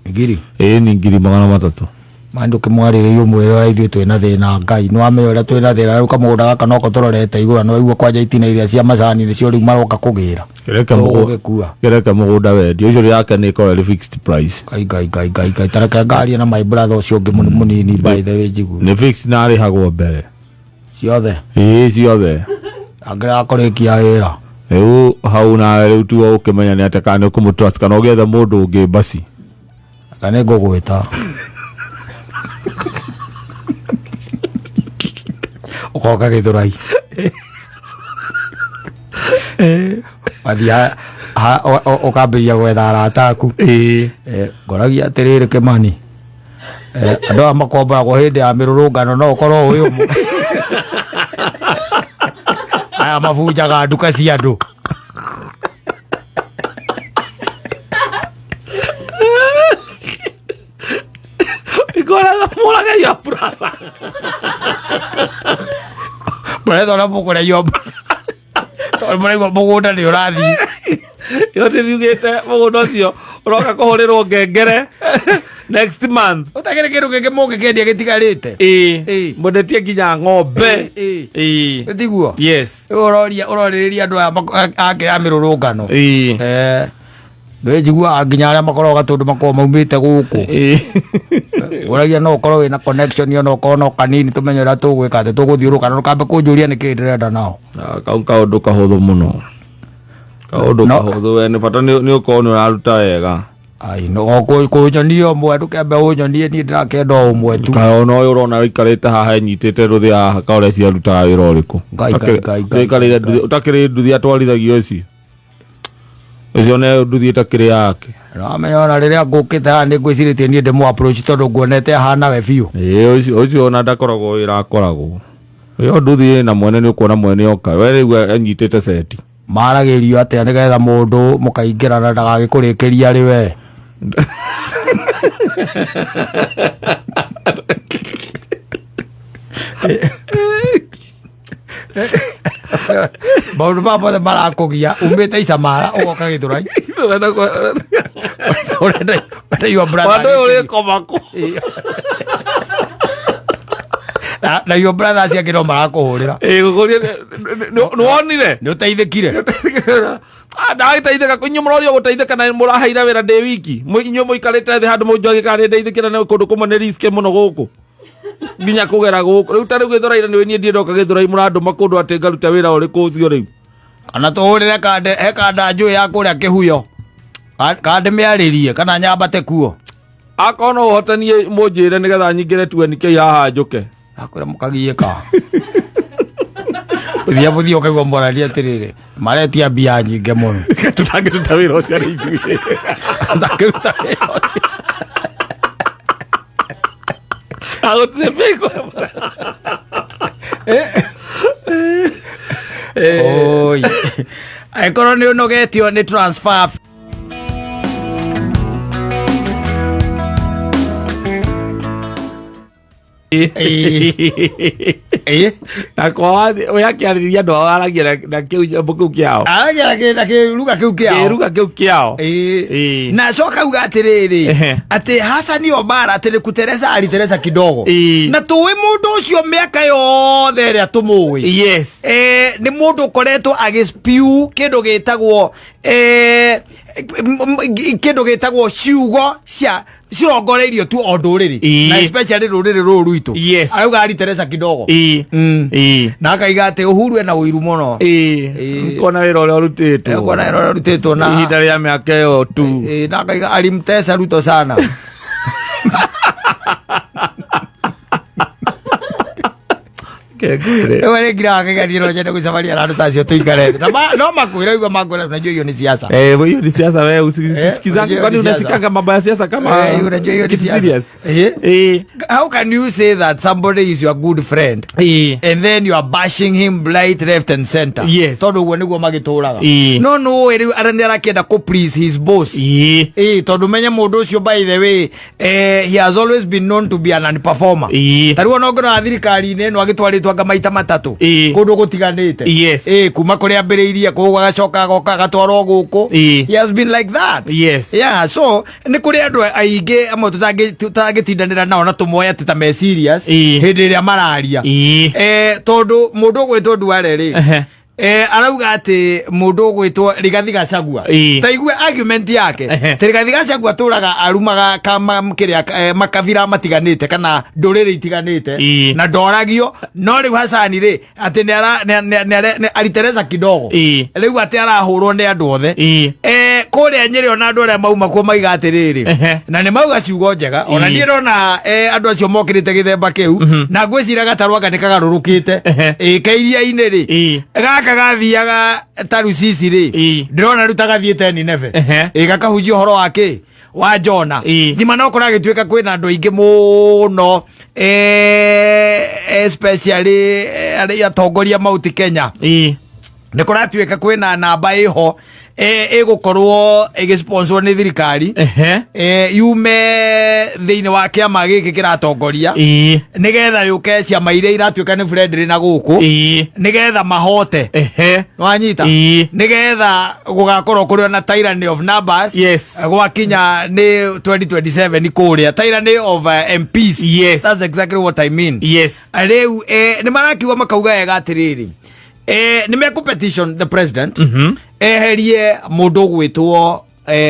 Ngiri. Ĩĩ nĩ ngiri magana matatũ. Ma ndũkĩmwarĩrĩrie ũmwĩre ũrĩa ithuĩ twĩna thĩna Ngai nĩwamenya ũrĩa twĩna thĩna rĩu kamũgũnda gaka noko tũrorete igũrũ na nĩwaigua kwanja itina iria cia macani nĩcio rĩu maroka kũgĩra. Tũgũgĩkua. Kĩreke mũgũnda wendio ũcio yake nĩ ĩkoragwo ĩrĩ fixed price. Ngai Ngai Ngai Ngai Ngai tareke ngarie na my brother ũcio ũngĩ mũnini by the way njigue. Nĩ fixed na arĩhagwo mbere. Ciothe. Ĩĩ ciothe. Angĩrega kũrĩkia wĩra. Rĩu hau nawe rĩu tiwe ũkĩmenya nĩ atĩa kana nĩ ũkũmũ-trust kana ũgĩethe mũndũ ũngĩ basi. Kana nĩ ngũgwĩta. Ũkoka Gĩthũrai. Wathiĩ ũkambĩrĩria gwetha arata aku. Ĩĩ. Ngoragia atĩrĩrĩ Kĩmani. Andũ aya makomboragwo hĩndĩ ya mĩrũrũngano no ũkorwo ũĩ ũmwe. Aya mabunjaga nduka cia andũ. Ikoraga mũrage your brother. Mũretha ũrĩa mũkũrĩa your brother. Tondũ mũraigua mũgũnda nĩ ũrathiĩ. Ĩyo ndĩriugĩte mũgũnda ũcio ũroka kũhũrĩrwo ngengere next month. Ũtakĩrĩ kĩndũ kĩngĩ mũngĩkĩendia gĩtigarĩte. Ĩĩ. Ĩĩ. Mwendetie nginya ng'ombe. Ĩĩ. Ĩĩ. Tiguo? Yes. Rĩu ũrorĩrĩria andũ aya ake a mĩrũrũngano. Ĩĩ. Nĩ njiguaga nginya arĩa makoragwo gatũndũ makoragwo maumĩte gũkũ. Ĩĩ. Ũragia no ũkorwo wĩna connection ona okorwo no kanini tũmenye ũrĩa tũgwĩka atĩ tũgũthiũrũka na ndũkambe kũnjũria nĩkĩĩ ndĩrenda nao. Kau kaũndũ kahũthũ mũno. Kaũndũ kahũthũ we nĩ bata nĩ ũkorwo nĩ ũraruta wega. Ai no kũnyonia ũmwe ndũkembe ũnyonie niĩ ndĩrakĩenda o ũmwe tu. Kaĩ ona ũyũ ũrona ũikarĩte haha enyitĩte rũthĩa haha ka ũrĩa ciarutaga wĩra ũrĩkũ. Ngai, Ngai, Ngai, Ngai, Ũtaikarĩire nduthi ũtakĩrĩ nduthi atwarithagio ũcio. Ũcio nĩ nduthi ĩtakĩrĩ yake. Nĩwamenya ona rĩrĩa ngũkĩte haha nĩ ngwĩcirĩtie niĩ ndĩmũ approach tondũ nguonete ahana we biũ. Ĩĩ ũcio ona ndakoragwo wĩra akoragwo. Ĩyo nduthi ĩna mwene nĩ ũkuona mwene oka. We rĩu enyitĩte seti. Maragĩrio atĩa nĩgetha mũndũ mũkaingĩrana ndagagĩkũrĩkĩria arĩ we. Maũndũ maya mothe marakũgia umĩte Icamara ũgoka Gĩthũrai. Ũrenda your brother Wandũ ũyũ ũrĩkoma kũ? Na your brother acio angĩ no marakũhũrĩra. Ĩĩ gũkũria nĩ wonire? Nĩ ũteithĩkire? Ndagĩteithĩka inyuĩ mũrorio gũteithĩka na mũraheire wĩra ndĩ wiki. Inyuĩ mũikarĩte thĩ handũ mũnjoge kana nĩ ndeithĩkire na kũndũ kũmwe nĩ risk mũno gũkũ. Nginya kũgera gũkũ. Rĩu ta rĩu Gĩthũrai nĩ niĩ ndiĩ ndoka Gĩthũrai mũrandũma kũndũ atĩ ngaruta wĩra ũrĩkũ ũcio rĩu. Kana tũhũrĩre kande he kanda njũĩ ya kũrĩa Kĩhuyo. Kande mĩarĩrie kana nyambate kuo. Akorwo no ũhote niĩ mũnjĩre nĩgetha nyingĩre 20K haha njũke. Akwĩra mũkagiĩka. Ũthia mũthia ũkaigua mwarania atĩrĩrĩ, maretia mbia nyingĩ mũno. Tũtangĩruta wĩra ũcio nĩ ithuĩ. Ndangĩruta wĩra ũcio. Agũtirĩ mbia. Oi. Angĩkorwo nĩ ũnogetio nĩ transfer Ĩĩ. Na kwa wathi we akĩarĩria andũ ao aragia na kĩu nyamũ kĩu kĩao. Aragia na kĩruga kĩu kĩao. Kĩruga kĩu kĩao. Ĩĩ. Ĩĩ. Na acoka auga atĩrĩrĩ Ehe. atĩ Hassan Omar atĩ nĩ kutereza alitereza kidogo. Ĩĩ. Na tũĩ mũndũ ũcio mĩaka yothe ĩrĩa tũmũĩ. Yes. Nĩ mũndũ ũkoretwo agĩspew kĩndũ gĩtagwo kĩndũ gĩtagwo ciugo cia cirongoreirio tu o ndũrĩrĩ Ĩĩ. na especially rũrĩrĩ rũrũ rwitũ. Yes. Arauga alitereza kidogo. Ĩĩ. Ĩĩ. Na akaiga atĩ Uhuru ena ũiru mũno. Ĩĩ. Ĩĩ. Kuona wĩra ũrĩa ũrutĩtwo. Kuona wĩra ũrĩa ũrutĩtwo na ihinda rĩa mĩaka ĩyo tu. Ĩĩ, na akaiga alimtesa Ruto sana. Kengwĩre. Rĩu rĩngĩ akaiga no nyende gũcemania na andũ ta acio tũikare thĩ. Na no makwĩra igua makwĩra unajua hiyo ni siasa. Eh, hiyo ni siasa wewe usisikizange unajua kwani hiyo ni siasa. unashikanga mambo ya siasa kama Eh, unajua hiyo ni kitu siasa. serious. Eh? Eh. How can you say that somebody is your good friend Eh. and then you are bashing him right, left and center? Yes. Tondũ ũguo nĩguo magĩtũraga. Ĩĩ. No nũĩ rĩu ara nĩ arakĩenda kũ please his boss. Ĩĩ. Ĩĩ, tondũ menye mũndũ ũcio by the way he has always been known to be an performer. Ĩĩ. Ta rĩu ona ũngĩrora thirikari-inĩ ĩno agĩtwarĩtwo anga maita matatũ Ĩĩ. kũndũ gũtiganĩte. Yes. Ĩĩ, kuma kũrĩa ambĩrĩirie kũu agacoka agoka agatwarwo gũkũ. Ĩĩ. He has been like that. Yes. Yeah, so nĩ kũrĩ andũ aingĩ amwe tũtangĩtindanĩra nao na tũmoe atĩ ta me serious Ĩĩ. hĩndĩ ĩrĩa mararia. Ĩĩ. Tondũ mũndũ ũgwĩtwo Duale rĩ Ehe. Arauga atĩ mũndũ ũgwĩtwo Rigathi Gachagua Ĩĩ. ta igue argument yake Ehe. Ti Rigathi Gachagua tũraga arumaga kama kĩrĩa makabira matiganĩte kana ndũrĩrĩ itiganĩte Ĩĩ. na ndoragio no rĩu Hasani rĩ atĩ nĩ alitereza kidogo Ĩĩ. rĩu atĩ arahũrwo nĩ andũ othe Ĩĩ. Kũrĩa Nyĩrĩ ona andũ arĩa mauma kuo maiga atĩrĩrĩ Ehe. na nĩ mauga ciugo njega ona Ĩĩ. niĩ ndona andũ acio mokĩrĩte gĩthemba kĩu na ngwĩciria gatarũ anga nĩ kagarũrũkĩte Ehe. Ĩĩ, ke iria-inĩ rĩ Ĩĩ. gaka gathiaga ta Rusizi rĩ Ĩĩ. ndĩrona rĩu ta gathiĩte Nineve Ehe. Ĩĩ, gakahunjia ũhoro wa kĩ wa Jona Ĩĩ. thima no kũragĩtuĩka kwĩna andũ aingĩ mũno especially arĩa atongoria Mount Kenya Ĩĩ. nä kå ratuä kwä na namba ä ho ä gå korwo ä gä sponsor nä thirikari Ehe. Yume thä inä wa kä ama gä kä kä ratongoria Ĩĩ. nä getha yå ke ciama iria iratuä ka nä friendly na gå kå Ĩĩ. nä getha mahote Ehe. wanyita Ĩĩ. nä getha gå gakorwo kå rä na tyranny of numbers Yes. gwakinya nä 2027 kå rä a tyranny of MPs. Yes. That's exactly what I mean. Yes. Rĩu nĩ marakiuga makauga wega atĩrĩrĩ nĩ mekũ petition the president eherie mũndũ ũgwĩtwo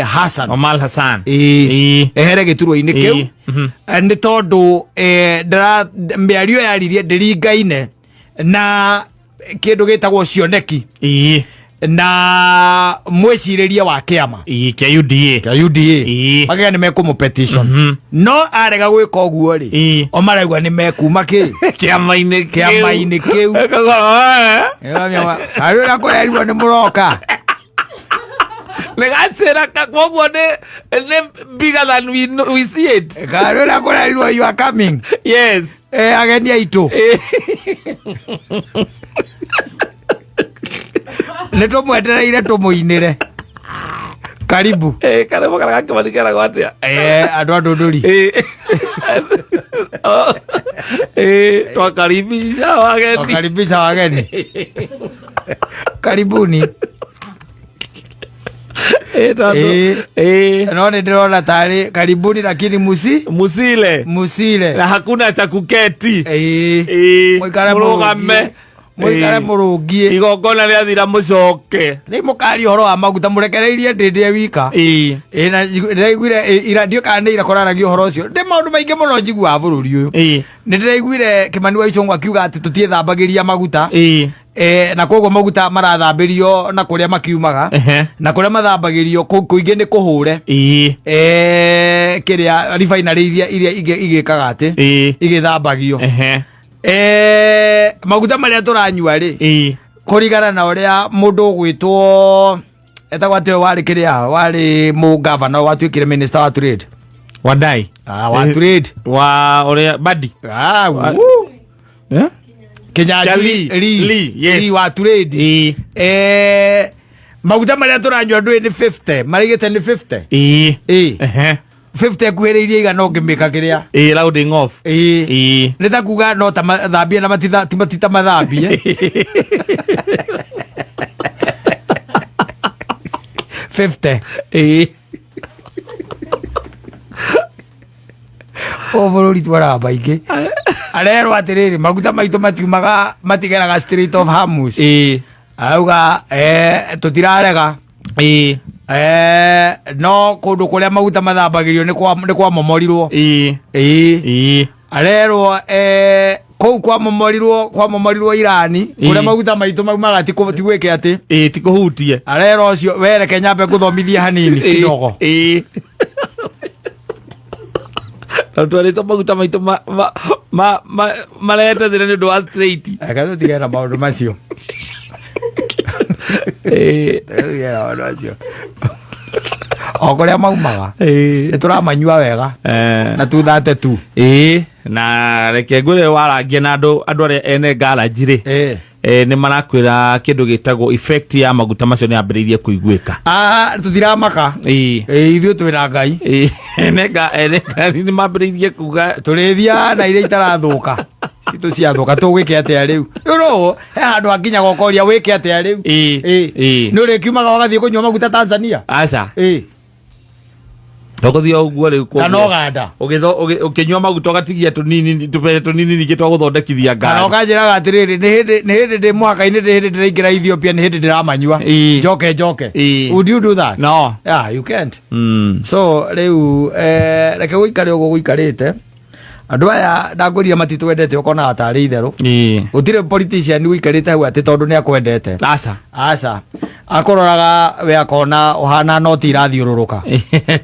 Hassan Omar Hassan. Ĩĩ. Ĩĩ. ehere gĩturwa-inĩ Ĩĩ. kĩu Mhm. Nĩ tondũ mĩario yaririe ndĩringaine na kĩndũ gĩtagwo cioneki Ĩĩ. na mwĩcirĩrie wa kĩama Ĩĩ, kĩa UDA. kĩa UDA Ĩĩ. makauga nĩ mekũmũ petition Mhm. no arega gwĩka ũguo rĩ Ĩĩ. o marauga nĩ mekuma kĩ Kĩama-inĩ kĩu. Kĩama-inĩ kĩu. Harĩ ũrĩa kũrerirwo nĩ mũroka Nĩ gacĩra koguo nĩ bigger than we know, we see it. Harĩ ũrĩa kũrerirwo you are coming. Yes. Ageni aitũ nĩ tũmwetereire tũmũinĩre karibu. Karĩmbo karĩa gakĩmani keragwo atĩa? Andũ a ndũndũri. Twakaribisha wageni. Wakaribisha wageni karibuni. Tondũ- No nĩ ndĩrona tarĩ karibuni lakini musi Musile musile na hakuna cha kuketi. Mũikare Mũrũgame. mũikare mũrũngie Igongona rĩathira mũcoke. Rĩu mũkaria ũhoro wa maguta mũrekereirie ndĩndĩ wika. Ĩĩ, na ndĩraiguire ira ndiũ kana nĩ ira kũraragia ũhoro ũcio ndĩ maũndũ maingĩ mũno njiguaga bũrũri ũyũ. Nĩ ndĩraiguire Kĩmani wa Ichung'wa akiuga atĩ tũtiĩthambagĩria maguta. Na koguo maguta marathambĩrio na kũrĩa makiumaga na kũrĩa mathambagĩrio kũingĩ nĩ kũhũre kĩrĩa refinery iria igĩkaga atĩ igĩthambagio. Maguta marĩa tũranyua rĩ, Ĩĩ. kũringana na ũrĩa mũndũ ũgwĩtwo etagwo atĩ warĩ kĩrĩa warĩ mũgavana watuĩkire minister wa trade. Wadai. Ah, wa trade. Wa ũrĩa badi. Ah, woo. Eh? Kinyanjui Lee. Lee. Lee, yes. Lee wa trade. Ĩĩ. Maguta marĩa tũranyua ndũĩ nĩ 50 marigĩte nĩ 50. Ĩĩ. Ĩĩ. Ehe. 50 ĩkuhĩrĩirie igana ũngĩmĩka kĩrĩa. Ĩĩ, rounding off. Ĩĩ. Ĩĩ. Nĩ ta kuga no ta mathambie na ti matita mathambie. 50. Ĩĩ. O bũrũri twaraga maingĩ. Arerwo atĩrĩrĩ, maguta maitũ matiumaga, matigeraga Strait of Hormuz. Ĩĩ. Arauga tũtirarega. Ĩĩ. No kũndũ kũrĩa maguta mathambagĩrio nĩ kwamomorirwo. Ĩĩ. Ĩĩ. Ĩĩ. Arerwo kũu kwamomorirwo Irani kũrĩa Ĩĩ. maguta maitũ maumaga ti gwĩke atĩ. Ĩĩ, ti kũhutie. Arerwo ũcio we reke nyambe ngũthomithie hanini kidogo. Ĩĩ. Na twarĩtwo maguta maitũ marehete thĩna nĩ ũndũ wa straight. Reke tũtigane na maũndũ macio. Ĩĩ. Reke tũtigane na maũndũ macio. O kũrĩa maumaga Ĩĩ. nĩ tũramanyua wega na tuthate tu. Ĩĩ, na reke ngwĩre warangie na andũ arĩa ene garage rĩ. Ĩĩ. Nĩ marakwĩra kĩndũ gĩtagwo effect ya maguta macio nĩ yambĩrĩirie kũiguĩka. Ah, tũtiramaka. Ĩĩ. Ĩĩ, ithuĩ twĩna Ngai. Ĩĩ, ene ngari nĩ mambĩrĩirie kuga Tũrĩthiaga na iria itarathũka. Citũ ciathũka tũgwĩke atĩa rĩu? Rĩu no he handũ hakinyaga ũkoria wĩke atĩa rĩu? Ĩĩ. Ĩĩ. Ĩĩ. Nĩ ũrĩkiumaga ũgathiĩ kũnyua maguta Tanzania? Aca. Ĩĩ. Tũgũthiĩ o ũguo rĩu Kana kwoguo. Ũganda. Ũkĩnyua maguta ũgatigia tũnini tũbere tũnini ningĩ twa gũthondekithia Kana ngari. ũkanjĩraga atĩrĩrĩ, nĩ hĩndĩ ndĩ mũhaka-inĩ, nĩ hĩndĩ ndĩraingĩra Ethiopia, nĩ hĩndĩ ndĩramanyua. Ĩĩ. Njoke njoke. Ĩĩ. Would you do that? No. Yeah, you can't. So rĩu reke gũikare ũguo gũikarĩte. Andũ aya ndangwĩrire matitwendete ũkonaga tarĩ itherũ. Ĩĩ. Gũtirĩ politician ũikarĩte hau atĩ tondũ nĩ akwendete. Aca. Aca. Akũroraga we akona ũhana noti irathiũrũrũka.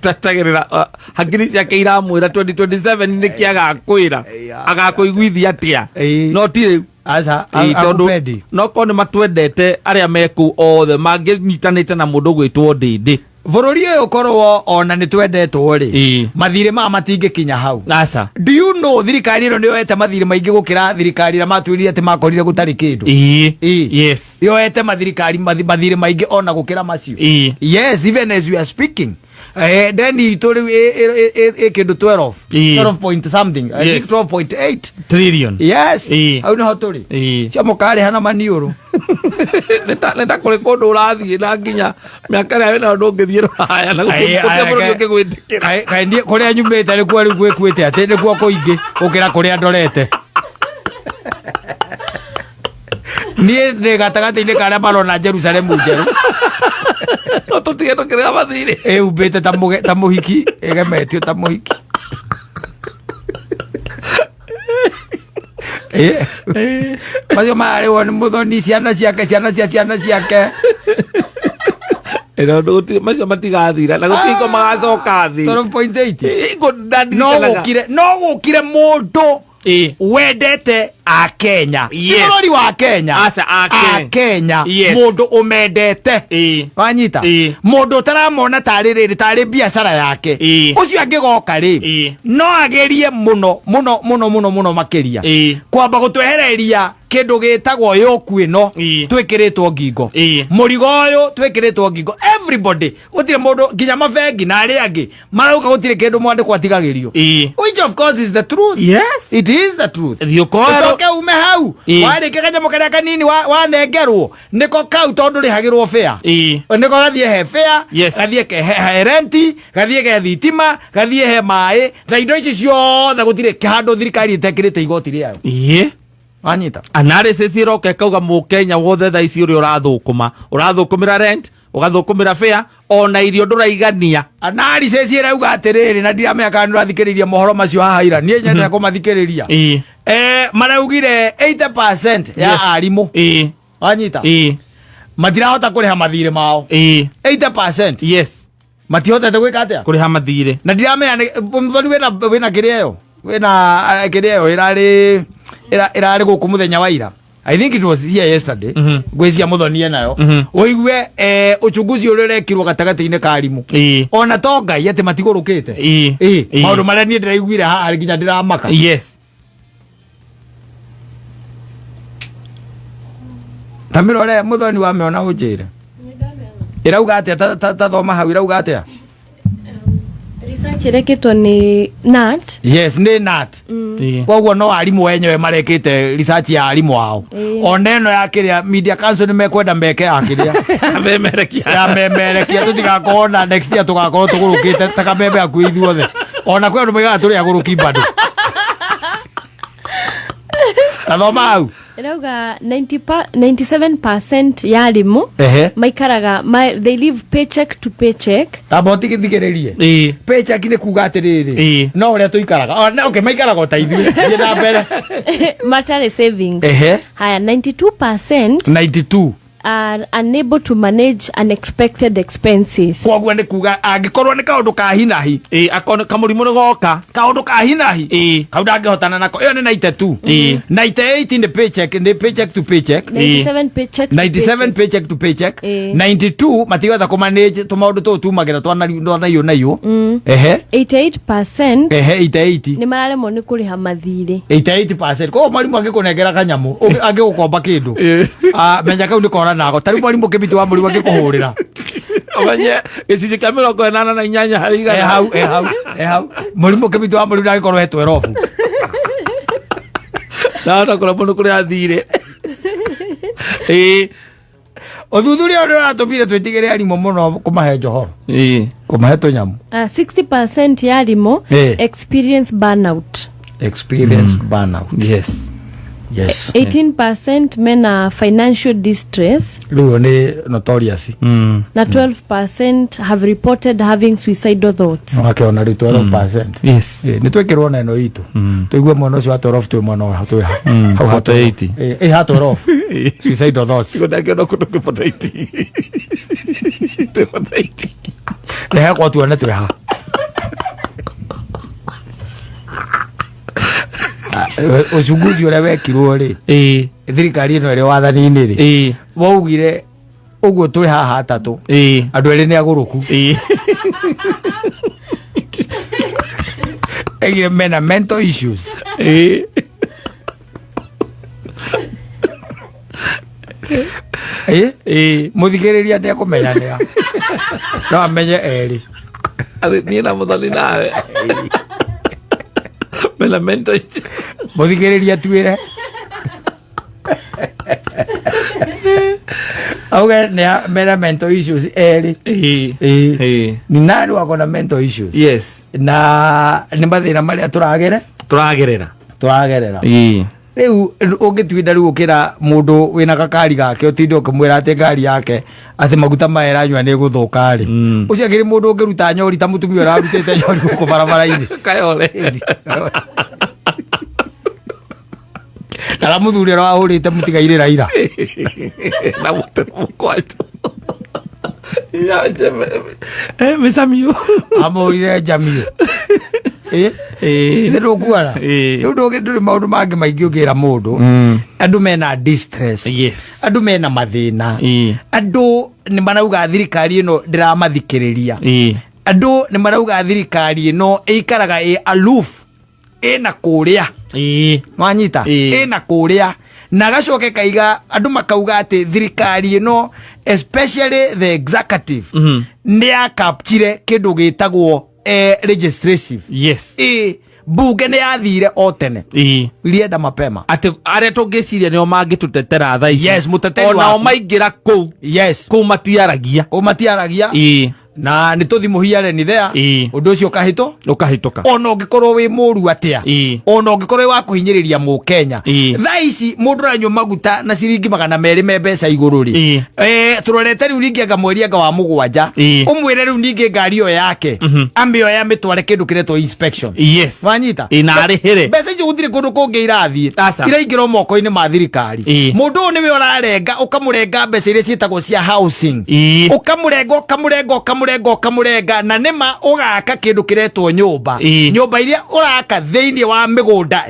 Tatagĩrĩra hakiri ciake iramwĩra 2027 nĩkĩ agakwĩra. Agakũiguithia atĩa. Ĩĩ. No ti rĩu. Aca, Ĩĩ, tondũ akupendi. no korwo nĩ matwendete arĩa me kũu othe mangĩnyitanĩte na mũndũ gwĩtwo Ndĩndĩ. Bũrũri ũyũ korwo ona nĩ twendetwo rĩ, Ĩĩ. mathirĩ maya matingĩkinya hau. Aca. Do you know thirikari ĩno nĩ yoete mathirĩ maingĩ gũkĩra thirikari ĩrĩa matwĩrire atĩ makorire gũtarĩ kĩndũ? Ĩĩ. Ĩĩ. Yes. Yoete mathirikari mathirĩ maingĩ ona gũkĩra macio. Ĩĩ. Yes, even as we are speaking. Deni itũ rĩu ĩ kĩndũ 12. Ĩĩ. 12 point something. I Yes. think 12.8. Trillion. Yes. Ĩĩ. Hau nĩho tũrĩ. Ĩĩ. Cio mũkarĩha na maniũrũ. Nĩ ta kũrĩ kũndũ ũrathiĩ na nginya mĩaka ĩrĩa wĩnayo ndũngĩthiĩ rũraya na gũtirĩ bũrũri ũngĩgwĩtĩkĩra. Kaĩ niĩ kũrĩa nyumĩte nĩkuo rĩu gwĩkuĩte atĩ nĩkuo kũingĩ gũkĩra kũrĩa ndorete. Niĩ ndĩ gatagatĩ-inĩ ka arĩa marona Jerusalemu njerũ. No tũtige tũkĩrĩha mathirĩ. Ĩhumbĩte ta mũhiki, ĩgemetio ta mũhiki. Ĩĩ. Macio mararĩhwo nĩ mũthoni, ciana ciake, ciana cia ciana ciake. Ĩno gũtirĩ macio matigathira na gũtirĩ hingo magacoka thĩ. 12.8. Ĩĩ, ngo No ndandirikanaga. gũkire mũndũ Ĩĩ. wendete Akenya. Yes. Bũrũri wa Kenya. Aca, Akenya. Akenya. Yes. Mũndũ ũmendete. Ĩĩ. Wanyita? Ĩĩ. Mũndũ ũtaramona tarĩ rĩrĩ tarĩ biacara yake. Ĩĩ. Ũcio angĩgoka rĩ, Ĩĩ. no agerie mũno mũno mũno mũno mũno makĩria. Ĩĩ. Kwamba gũtwehereria kĩndũ gĩtagwo yũku ĩno Ĩĩ. twĩkĩrĩtwo ngingo. Ĩĩ. Mũrigo ũyũ twĩkĩrĩtwo ngingo. Everybody, gũtirĩ mũndũ nginya mabengi na arĩa angĩ marauga gũtirĩ kĩndũ mwandĩkwo atigagĩrio. Ĩĩ. Which of course is the truth. Yes. It is the truth. Thiĩ ũkoerwo. Ũcoke ume hau Ĩĩ. warĩkia kanyamũ karĩa kanini wanengerwo nĩko kau tondũ rĩhagĩrwo fare. Ĩĩ. Nĩko gathiĩ he fare, Yes. gathiĩ he renti, gathiĩ ke thitima, gathiĩ he maĩ, na indo ici ciothe gũtirĩ handũ thirikari ĩtekĩrĩte igoti rĩayo. Ĩĩ. Wanyita? Analysis ĩroka ĩkauga mũkenya wothe thaa ici ũrĩa ũrathũkũma ũrathũkũmĩra rent ũgathũkũmĩra fare ona irio ndũraigania. Analysis ĩrauga atĩrĩrĩ, na ndiramenya kana nĩũrathikĩrĩria mohoro macio haha ira, niĩ nyendete kũmathikĩrĩria. Ĩĩ. Maraugire 80% ya Yes. arimũ. Ĩĩ. Wanyita? Ĩĩ. Matirahota kũrĩha mathirĩ mao. Ĩĩ. 80%. Yes. Matihotete gwĩka atĩa? Kũrĩha mathirĩ. Na ndiramenya nĩ mũthoni wĩna kĩrĩa ĩyo? Wĩna kĩrĩa ĩyo ĩrarĩ ĩrarĩ gũkũ mũthenya wa ira. I think it was here yesterday. Ngwĩciria mũthonie nayo. Ũigue uchunguzi ũrĩa ũrekirwo gatagatĩ-inĩ ka arimũ. Ona to Ngai atĩ matigũrũkĩte. Ĩ, maũndũ marĩa niĩ ndĩraiguire haha nginya ndĩramaka. Yes. Ta mĩrore mũthoni wamĩona ũnjĩre. Ĩrauga atĩa ta thoma hau ĩrauga atĩa? Research ĩrekĩtwo nĩ NAT. Yes, nĩ NAT. Koguo no arimũ enyewe marekĩte research ya arimũ ao. Ona ĩno ya kĩrĩa Media Council nĩ mekwenda meke ya kĩrĩa. Memerekia. Ya memerekia tũtigakorwo na next year tũgakorwo tũgũrũkĩte ta kamembe hakuhĩ ithuothe. Ona kwĩ andũ moigaga tũrĩ agũrũki bado. Ta thoma hau. Ĩrauga 97% ya arimũ maikaraga they live paycheck to paycheck. Tamba ũtigithigĩrĩrie. Paycheck nĩ kuga atĩrĩrĩ. No ũrĩa tũikaraga. Oh, okay, maikaraga o ta ithuĩ. Thiĩ na mbere. Matarĩ savings. Haya, 92% 92 are unable to manage unexpected expenses. Koguo nĩ kuga angĩkorwo nĩ kaũndũ ka hinahi. Akorwo kamũrimũ nĩ goka. Kaũndũ ka hinahi. Kau ndangĩhotana nako. Ĩyo nĩ 92. 98 nĩ paycheck, nĩ paycheck to paycheck. 97 paycheck to 97 paycheck. Paycheck to paycheck. 92 matigwetha kũ manage tũmaũndũ tũũ tumagĩra twanaiyo naiyo. 88% 88. nĩ mararemwo nĩ kũrĩha mathirĩ. 88%. Koguo mwarimũ angĩkũnengera kanyamũ, angĩgũkomba kĩndũ. Menya kau nĩ kora nako. Ta rĩu mwarimũ kĩbiti wa mũrimũ angĩkũhũrĩra. Amenye gĩcunjĩ kĩa 88 harĩ igana. Hau, hau, hau. Mũrimũ kĩbiti wa mũrimũ ndangĩkorwo he 12. Ndahota kũremwo nĩ kũrĩa athire. Ũthuthuria ũrĩa ũratũmire twĩtigĩre arimũ mũno kũmahe njohoro. Kũmahe tũnyamũ. 60% ya arimũ experience burnout. Experience burnout. Yes. Yes. 18% mena financial distress. Rĩu nĩ notorious. Na 12% have reported having suicidal thoughts. Wakĩona rĩu 12%. Yes. Nĩ twĩkĩrwo na ĩno itũ. Tũigue mwena ũcio wa 12 twĩ mwena wa twĩ ha. Hau ha 48. Ha 12. Suicidal thoughts. Tigo ndangĩona kũndũ kwĩ 48. Twĩ 48. Rehe kwa tuone twĩ ha. Uchunguzi ũrĩa wekirwo rĩ, thirikari ĩno ĩrĩ wathani-inĩ rĩ, waugire ũguo twĩ haha atatũ, andũ erĩ nĩ agũrũku. Egire mena mental issues. Mũthikĩrĩria ndekũmenya nĩa. No amenye erĩ. Niĩ na mũthoni nawe. Mena mental issues. Mũthikĩrĩria tuĩre. Auge nĩ mena mental issues erĩ. Ni nani wako na mental issues? Yes. Na nĩ mathĩna marĩa tũragere? Tũragerera. Tũragerera. Rĩu ũngĩtuĩnda rĩu ũkĩra mũndũ wĩna gakari gake ũtinde ũkĩmwĩra atĩ ngari yake atĩ maguta maya ĩranyua nĩ ĩgũthũka rĩ. Ũcio akĩrĩ mũndũ ũngĩruta nyori ta mũtumia ũrarutĩte nyori gũkũ barabara-inĩ. Kayole. Kana mũthuri ũrĩa wahũrĩte mũtigairĩ Raila. Na mũtĩ mũkwatũ. Mĩcamio. Amũhũrire njamio. Ithe ndũkuona. Rĩu ndũrĩ maũndũ mangĩ maingĩ ũngĩra mũndũ. Andũ mena distress. Yes. Andũ mena mathĩna. Andũ nĩ marauga thirikari ĩno ndĩramathikĩrĩria. Andũ nĩ marauga thirikari ĩno ĩikaraga ĩ aloof. Ĩna kũrĩa. Wanyita? Ĩna kũrĩa. Na gacoke kaiga andũ makauga atĩ thirikari ĩno especially the executive nĩ yakapchire kĩndũ gĩtagwo legislative. Yes. Bunge nĩ yathire o tene. Ilienda mapema. Atĩ arĩa tũngĩciria nĩo mangĩtũtetera thaa ici. Yes, mũteteri Onao waku. maingĩra kũu. Yes. Kũu matiaragia. Kũu matiaragia. Na nĩ tũthi mũhiare nĩ thea. Ũndũ ũcio ũkahĩtũka. Ona ũngĩkorwo wĩ mũru atĩa. Ona ũngĩkorwo wĩ wa kũhinyĩrĩria mũkenya. Thaa ici mũndũ ũranyua maguta na ciringi 200 me mbeca igũrũ rĩ. Tũrorete rĩu ningĩ anga mweri anga wa 7. Ũmwĩre rĩu ningĩ ngari ĩyo yake. Amĩoye amĩtware kĩndũ kĩretwo inspection. Yes. Wanyita? Na arĩhĩre. Mbeca icio gũtirĩ kũndũ kũngĩ irathiĩ. Iraingĩra moko-inĩ ma thirikari. Mũndũ ũyũ nĩwe ũrarenga, ũkamũrenga mbeca iria ciĩtagwo cia housing. Ũkamũrenga, ũkamũrenga, ũkamũrenga. Ũkamũrenga ũkamũrenga na nĩma ũgaka kĩndũ kĩretwo nyũmba. Ĩĩ. Nyũmba iria ũraka thĩinĩ wa mĩgũnda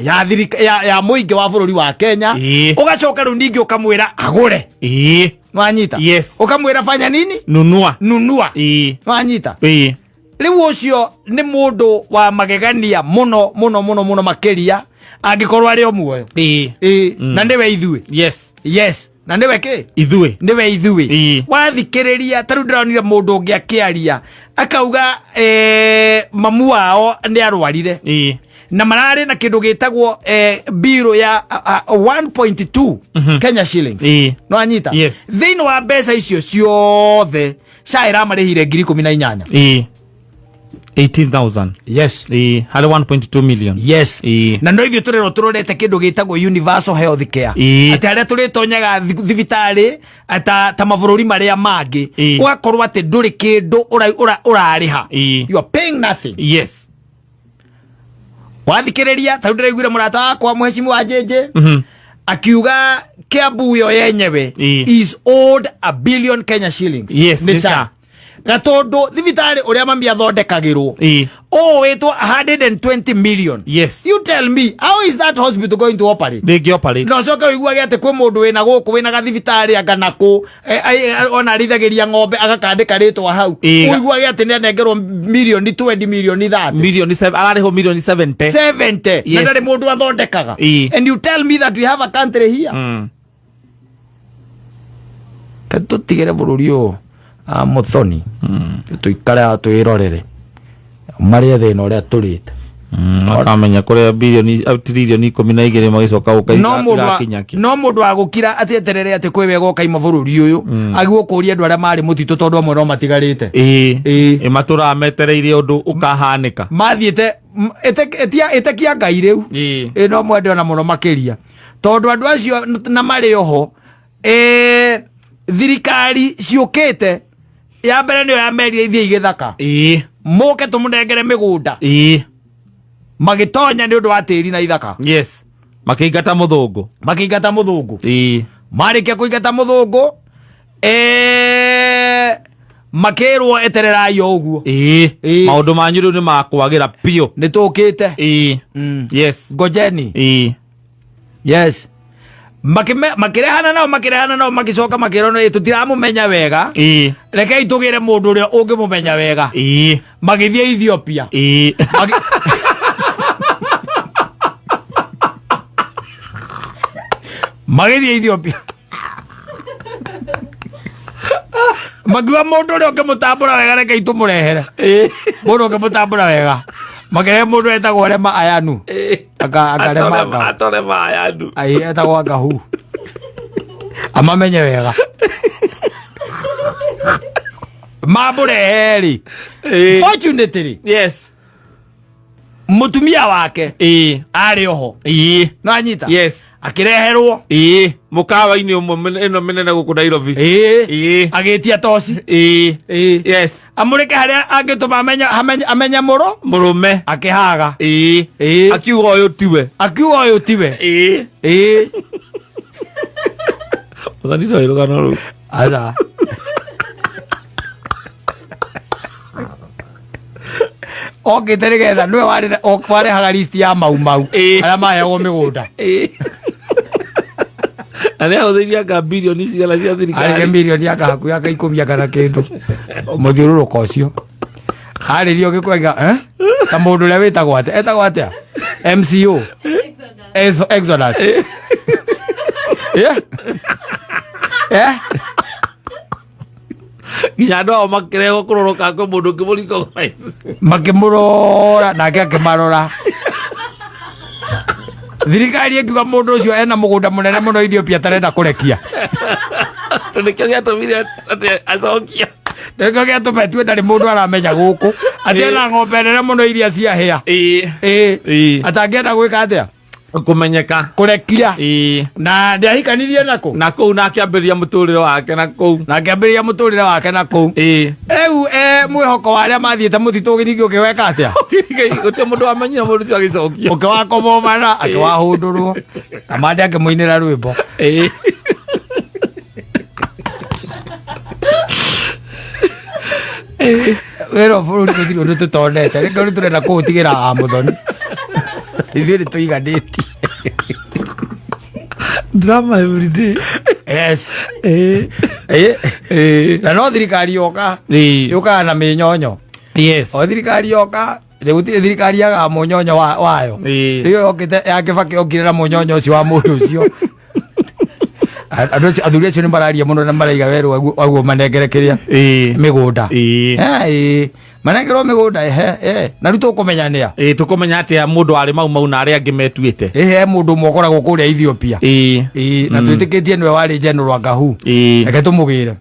ya ya mũingĩ wa bũrũri wa Kenya. Ĩĩ. Ũgacoka rĩu ningĩ ũkamwĩra agũre. Ĩĩ. Wanyita? Yes. Ũkamwĩra fanya nini? Nunua. Nunua. Ĩĩ. Wanyita? Ĩĩ. Rĩu ũcio nĩ mũndũ wa magegania mũno mũno mũno mũno makĩria angĩkorwo arĩ o muoyo. Ĩĩ. Ĩĩ, na nĩwe ithuĩ. Yes. Yes, na nĩwe kĩ? Ithuĩ. Nĩwe ithuĩ. Ĩĩ. Wathikĩrĩria ta rĩu ndĩronire mũndũ ũngĩ akĩaria akauga mamu wao nĩ arwarire. Ĩĩ. Na mararĩ na kĩndũ gĩtagwo biro ya 1.2 Kenya shillings. Ĩĩ. No anyita? Yes. Thĩinĩ wa mbeca icio ciothe SHA ĩramarĩhire 18,000. Ĩĩ. 18,000. Yes. Ĩĩ. Harĩ 1.2 million. Yes. Ĩĩ. Na no ithuĩ tũrerwo tũrorete kĩndũ gĩtagwo universal health care. Ĩĩ. Atĩ harĩa tũrĩtonyaga thibitarĩ ta mabũrũri marĩa mangĩ. Ĩĩ. Ũgakorwo atĩ ndũrĩ kĩndũ ũrarĩha. Ĩĩ. You are paying nothing. Yes. Wathikĩrĩria ta rĩu ndĩraiguire mũrata wakwa mũhecimu wa JJ akiuga Kiambu yo yenyewe Ĩĩ. is owed 1 billion Kenya shillings. Yes, nĩ nĩ SHA. SHA. Gatũndũ thibitarĩ ũrĩa mami athondekagĩrwo Ĩĩ. ũwĩtwo 120 million. Yes. You tell me how is that hospital going to operate? Ndĩngĩ operate. Na ũcoke ũiguage atĩ kwĩ mũndũ wĩna gũkũ wĩna gathibitarĩ anga nakũ ona arĩithagĩria ng'ombe agakandĩka rĩtwa hau. Ĩĩ. Ũiguage atĩ nĩ anengerwo mirioni 20 mirioni 30. Milioni 7 ararĩhwo milioni 70. 70. Yes. Na ndarĩ mũndũ athondekaga. Ĩĩ. And you tell me that we have a country here. Tũtigĩre bũrũri ũyũ a Muthoni tũikare haha twĩrorere marĩe thĩna ũrĩa tũrĩte. Makamenya kũrĩa bilioni trilioni 12 magĩcoka gũka No mũndũ wa- irakinya kĩ. no mũndũ wa gũkira atĩ eterere atĩ kwĩ wega ũkaima bũrũri ũyũ agĩũkũria kũria andũ arĩa marĩ mũtitũ tondũ amwe no matigarĩte. Ĩĩ. Ĩĩ. Ĩ matũraga metereire ũndũ ũkahanĩka. Mathiĩte ĩtekia Ngai rĩu. Ĩĩ. Ĩ no mwende ona mũno makĩria tondũ andũ acio na marĩ oho thirikari ciũkĩte ya mbere nĩyo yamerire ithiĩ igĩthaka. Ĩĩ. Mũke tũmũnengere mĩgũnda. Ĩĩ. Magĩtonya nĩ ũndũ wa tĩri na ithaka. Yes. Makĩingata mũthũngũ. Makĩingata mũthũngũ. Ĩĩ. Marĩkia kũingata mũthũngũ makĩrwo etererai o ũguo. Ĩĩ. Ĩĩ. Maũndũ manyu rĩu nĩ makwagĩra biũ. Nĩ tũkĩte. Ĩĩ. Yes. Ngojeni. Ĩĩ. Yes. Makĩrehana nao makĩrehana nao magĩcoka makĩrwo nĩ tũtiramũmenya wega. Ĩĩ. Rekei tũgĩre mũndũ ũrĩa ũngĩmũmenya wega. Ĩĩ. Magĩthiĩ Ethiopia. Ĩĩ. Magĩthiĩ Ethiopia. Makiuga mũndũ ũrĩa ũngĩmũtambũra wega rekei tũmũrehere. Mũndũ ũngĩmũtambũra wega. Makĩrehe mũndũ etagwo Rema Ayanu. Akarema anga. Atore Ayanu. Ai etagwo Angahu. Amamenye wega. Mamũrehe rĩ. Fortunately. Yes. Mũtumia wake Ĩĩ. arĩ oho. Ĩĩ. No anyita? Yes. Akĩreherwo. Ĩĩ. Mũkawa-inĩ ũmwe ĩno mĩnene gũkũ Nairobi. Ĩĩ. Ĩĩ. Agĩtia toci. Ĩĩ. Ĩĩ. Yes. Amũrĩke harĩa angĩtũma amenye mũrũ. Mũrũme. Akĩhaga. Ĩĩ. Ĩĩ. Akiuga ũyũ tiwe. Akiuga ũyũ tiwe. Ĩĩ. Ĩĩ. Mũthani ndoĩ rũgano rũu. Aca. Okĩte nĩgetha nĩwe warehaga list ya mau mau Ĩĩ. arĩa maheagwo mĩgũnda. Ĩĩ. Na nĩ ahũthĩrire anga bilioni cigana cia Arĩre thirikari. mirioni anga hakuhĩ anga ikũmi anga na kĩndũ mũthiũrũrũko ũcio arĩrio gĩkwaiga ta mũndũ ũrĩa wĩtagwo atĩa etagwo atĩa MCO Exodus. Yeah. Yeah. Nginya andũ ao makĩrehwo kũroroka kwĩ mũndũ ũngĩmũ-recognize. Makĩmũrora nake akĩmarora. Thirikari ĩkiuga mũndũ ũcio ena mũgũnda mũnene mũno Ethiopia atarenda kũrekia. Tondũ nĩkĩo gĩatũmire atĩ acokia. Nĩkĩo gĩatũma tue ndarĩ mũndũ aramenya gũkũ atĩ ena ng'ombe nene mũno iria ciahĩa. Ĩĩ. Ĩĩ. Ĩĩ. Atangĩenda gwĩka atĩa? Kũmenyeka. Kũrekia. Ĩĩ. Na ndĩahikanirie nakũ? Na kũu na akĩambĩrĩria mũtũrĩre wake na kũu. Na akĩambĩrĩria mũtũrĩre wake na kũu. Ĩĩ. Rĩu mwĩhoko wa arĩa mathiĩte mũtitũ ningĩ ũkĩweka atĩa? Gũtirĩ mũndũ wamenyire mũndũ ũcio agĩcokio. Ũkĩwakomomana akĩwahũndũrwo. Kamande akĩmũinĩra rwĩmbo. Ĩĩ. Wĩra wa bũrũri gũtirĩ ũndũ tũtonete rĩngĩ nĩ tũrenda kũũtigĩra a mũthoni ithuĩ nĩ tũiganĩtie. Drama every day. Yes. Eh. Na no thirikari yoka yũkaga na mĩnyonyo. Yes. O thirikari yoka rĩu gũtirĩ thirikari yagaga mũnyonyo wayo. Rĩu yokĩte ya Kĩbakĩ yokire na mũnyonyo ũcio wa mũndũ ũcio. Andũ acio athuri acio nĩ mararia mũno na maraiga werũ waguo manengere kĩrĩa mĩgũnda. Eh, ĩĩ. Manengerwo mĩgũnda ehe eh. Na rĩu tũkũmenya nĩa. Ĩĩ, tũkũmenya atĩa mũndũ warĩ mau mau na arĩa angĩ metuĩte? Ĩĩ, he mũndũ ũmwe ũkoragwo kũrĩa Ethiopia. Ĩĩ, na twĩtĩkĩtie nĩwe warĩ General Angahu. Reke tũmũgĩre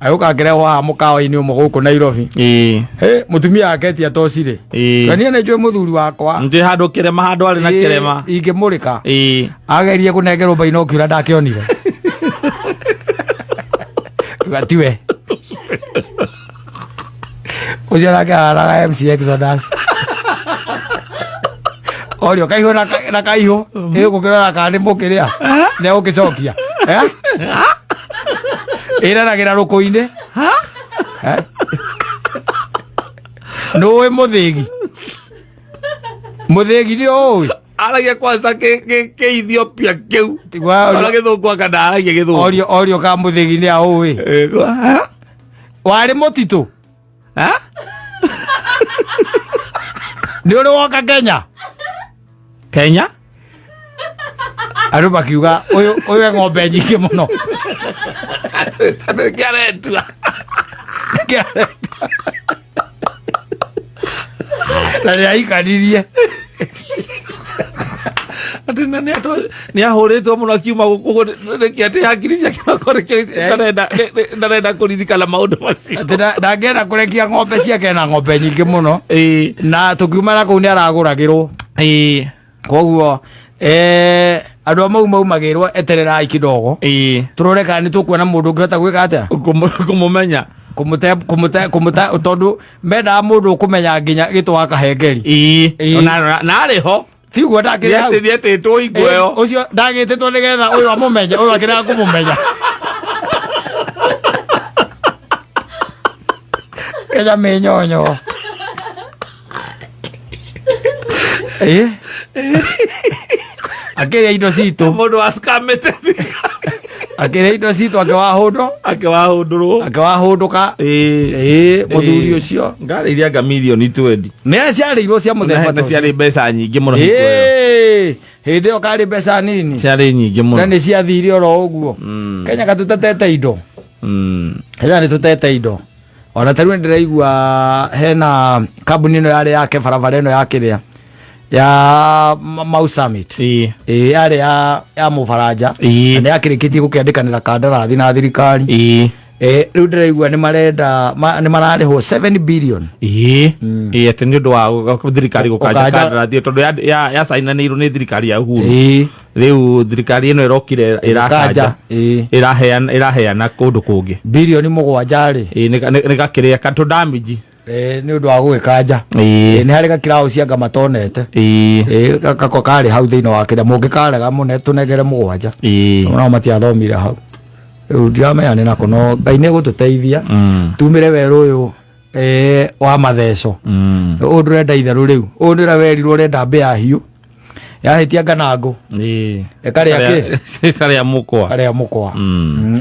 agũka akĩrehwo haha mũkawa-inĩ ũmwe gũkũ Nairobi. Hĩ, mũtumia wake etia toci rĩ. Na niĩ nĩ njũĩ mũthuri wakwa. Ndĩ handũ kĩrema, handũ arĩ na kĩrema. Ingĩmũrĩka agerie kũnengerwo bainocular ndakĩonire. Uga tiwe ũcio nake ahanaga MC Exodus orio kaihũ na kaihũ ĩgũkĩrora kana nĩ mũkĩrĩa nĩ egũkĩcokia. Eh? Ĩraragĩra rũkũ-inĩ. Eh? Nũĩ mũthĩgi mũthĩgi nĩ ũĩ. Aragia kwanza kĩ Ethiopia kĩu. Tigwa Ona gĩthũngũ anga ndaragia gĩthũngũ. Orio ka mũthĩgi nĩ aũĩ. Warĩ mũtitũ. Nĩ ũrĩ woka Kenya? Kenya. Andũ makiuga ũyũ e ng'ombe nyingĩ mũno. Nĩkĩ aretua? Nĩkĩ aretua? Na nĩ aikaririe. Atĩ na nĩ ahũrĩtwo mũno akiuma gũkũ nĩkĩ atĩ hakiri ciake nokorwo nĩkĩo ndarenda kũririkana maũndũ macio. Atĩ ndangĩenda kũrekia ng'ombe ciake na ng'ombe nyingĩ mũno. Na tũkiuma na kũu nĩ aragũragĩrwo. Koguo andũ a mau maumagĩrwo etererai kidogo. Tũrore kana nĩ tũkuona mũndũ ũngĩhota gwĩka atĩa? Kũmũmenya. Kũmũte kũmũte kũmũte tondũ mendaga mũndũ ũkũmenya nginya gĩtũ wa kahengeri. Na arĩ ho. Tiguo ndakĩrĩ hau. Nĩetĩtwo hingo ĩyo. Ũcio ndagĩtĩtwo nĩgetha ũyũ amũmenye, ũyũ akĩrega kũmũmenya. Kenya mĩnyonyo. Ĩ? Akĩrĩa indo citũ. Mũndũ wa scamĩte thirikari. Akĩrĩa indo citũ akĩwahũndũ. Akĩwahũndũrwo. Akĩwahũndũka. Ĩ, mũthuri ũcio. Ngari iria anga mirioni 20. Nĩ ciarĩirwo cia mũthemba Na ta ũcio. ciarĩ mbeca nyingĩ mũno hingo ĩyo. Ĩ, hĩndĩ ĩyo karĩ mbeca nini. Ciarĩ nyingĩ mũno. Na nĩ ciathire oro ũguo. Kenya katũtetete indo. Kenya nĩ tũtete indo. Ona ta rĩu nĩndĩraigua hena kambuni ĩno yarĩ yake barabara ĩno ya kĩrĩa ya Mau Summit. Ĩ, yarĩ ya Mũbaranja. Na nĩ yakĩrĩkĩtie gũkĩandĩkanĩra kandarathi na thirikari. Rĩu ndĩraigua nĩ marenda nĩ mararĩhwo 7 billion. Ĩ, atĩ nĩ ũndũ wa thirikari gũkanja Gũkanja. kandarathi ĩyo, tondũ yacainanĩirwo nĩ thirikari ya Uhuru. Rĩu thirikari ĩno ĩrokire ĩrakanja. Ĩgakanja, ĩĩ. Ĩraheana kũndũ kũngĩ. Bilioni 7 rĩ. Ĩĩ, nĩ gakĩrĩa katũ damage. Ĩĩ, nĩ ũndũ wa gũgĩkanja. Ĩĩ, nĩ harĩ gakiraũ cia anga matonete. Ĩĩ, gako karĩ hau thĩinĩ wa kĩrĩa mũngĩkarega mũne tũnengere 7. Nao matiathomire hau. Rĩu ndiramenya nĩ nako no Ngai nĩ egũtũteithia. Tumĩre werũ ũyũ wa matheco. Ũyũ ndũrenda itherũ rĩu. Ũyũ nĩ ũrĩa werirwo ũrenda mbĩa hiũ. Yahĩtia nganangũ. Ĩkarĩa kĩ? Ĩkarĩa mũkwa. Ĩkarĩa mũkwa.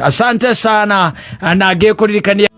Asante sana na ngĩkũririkania.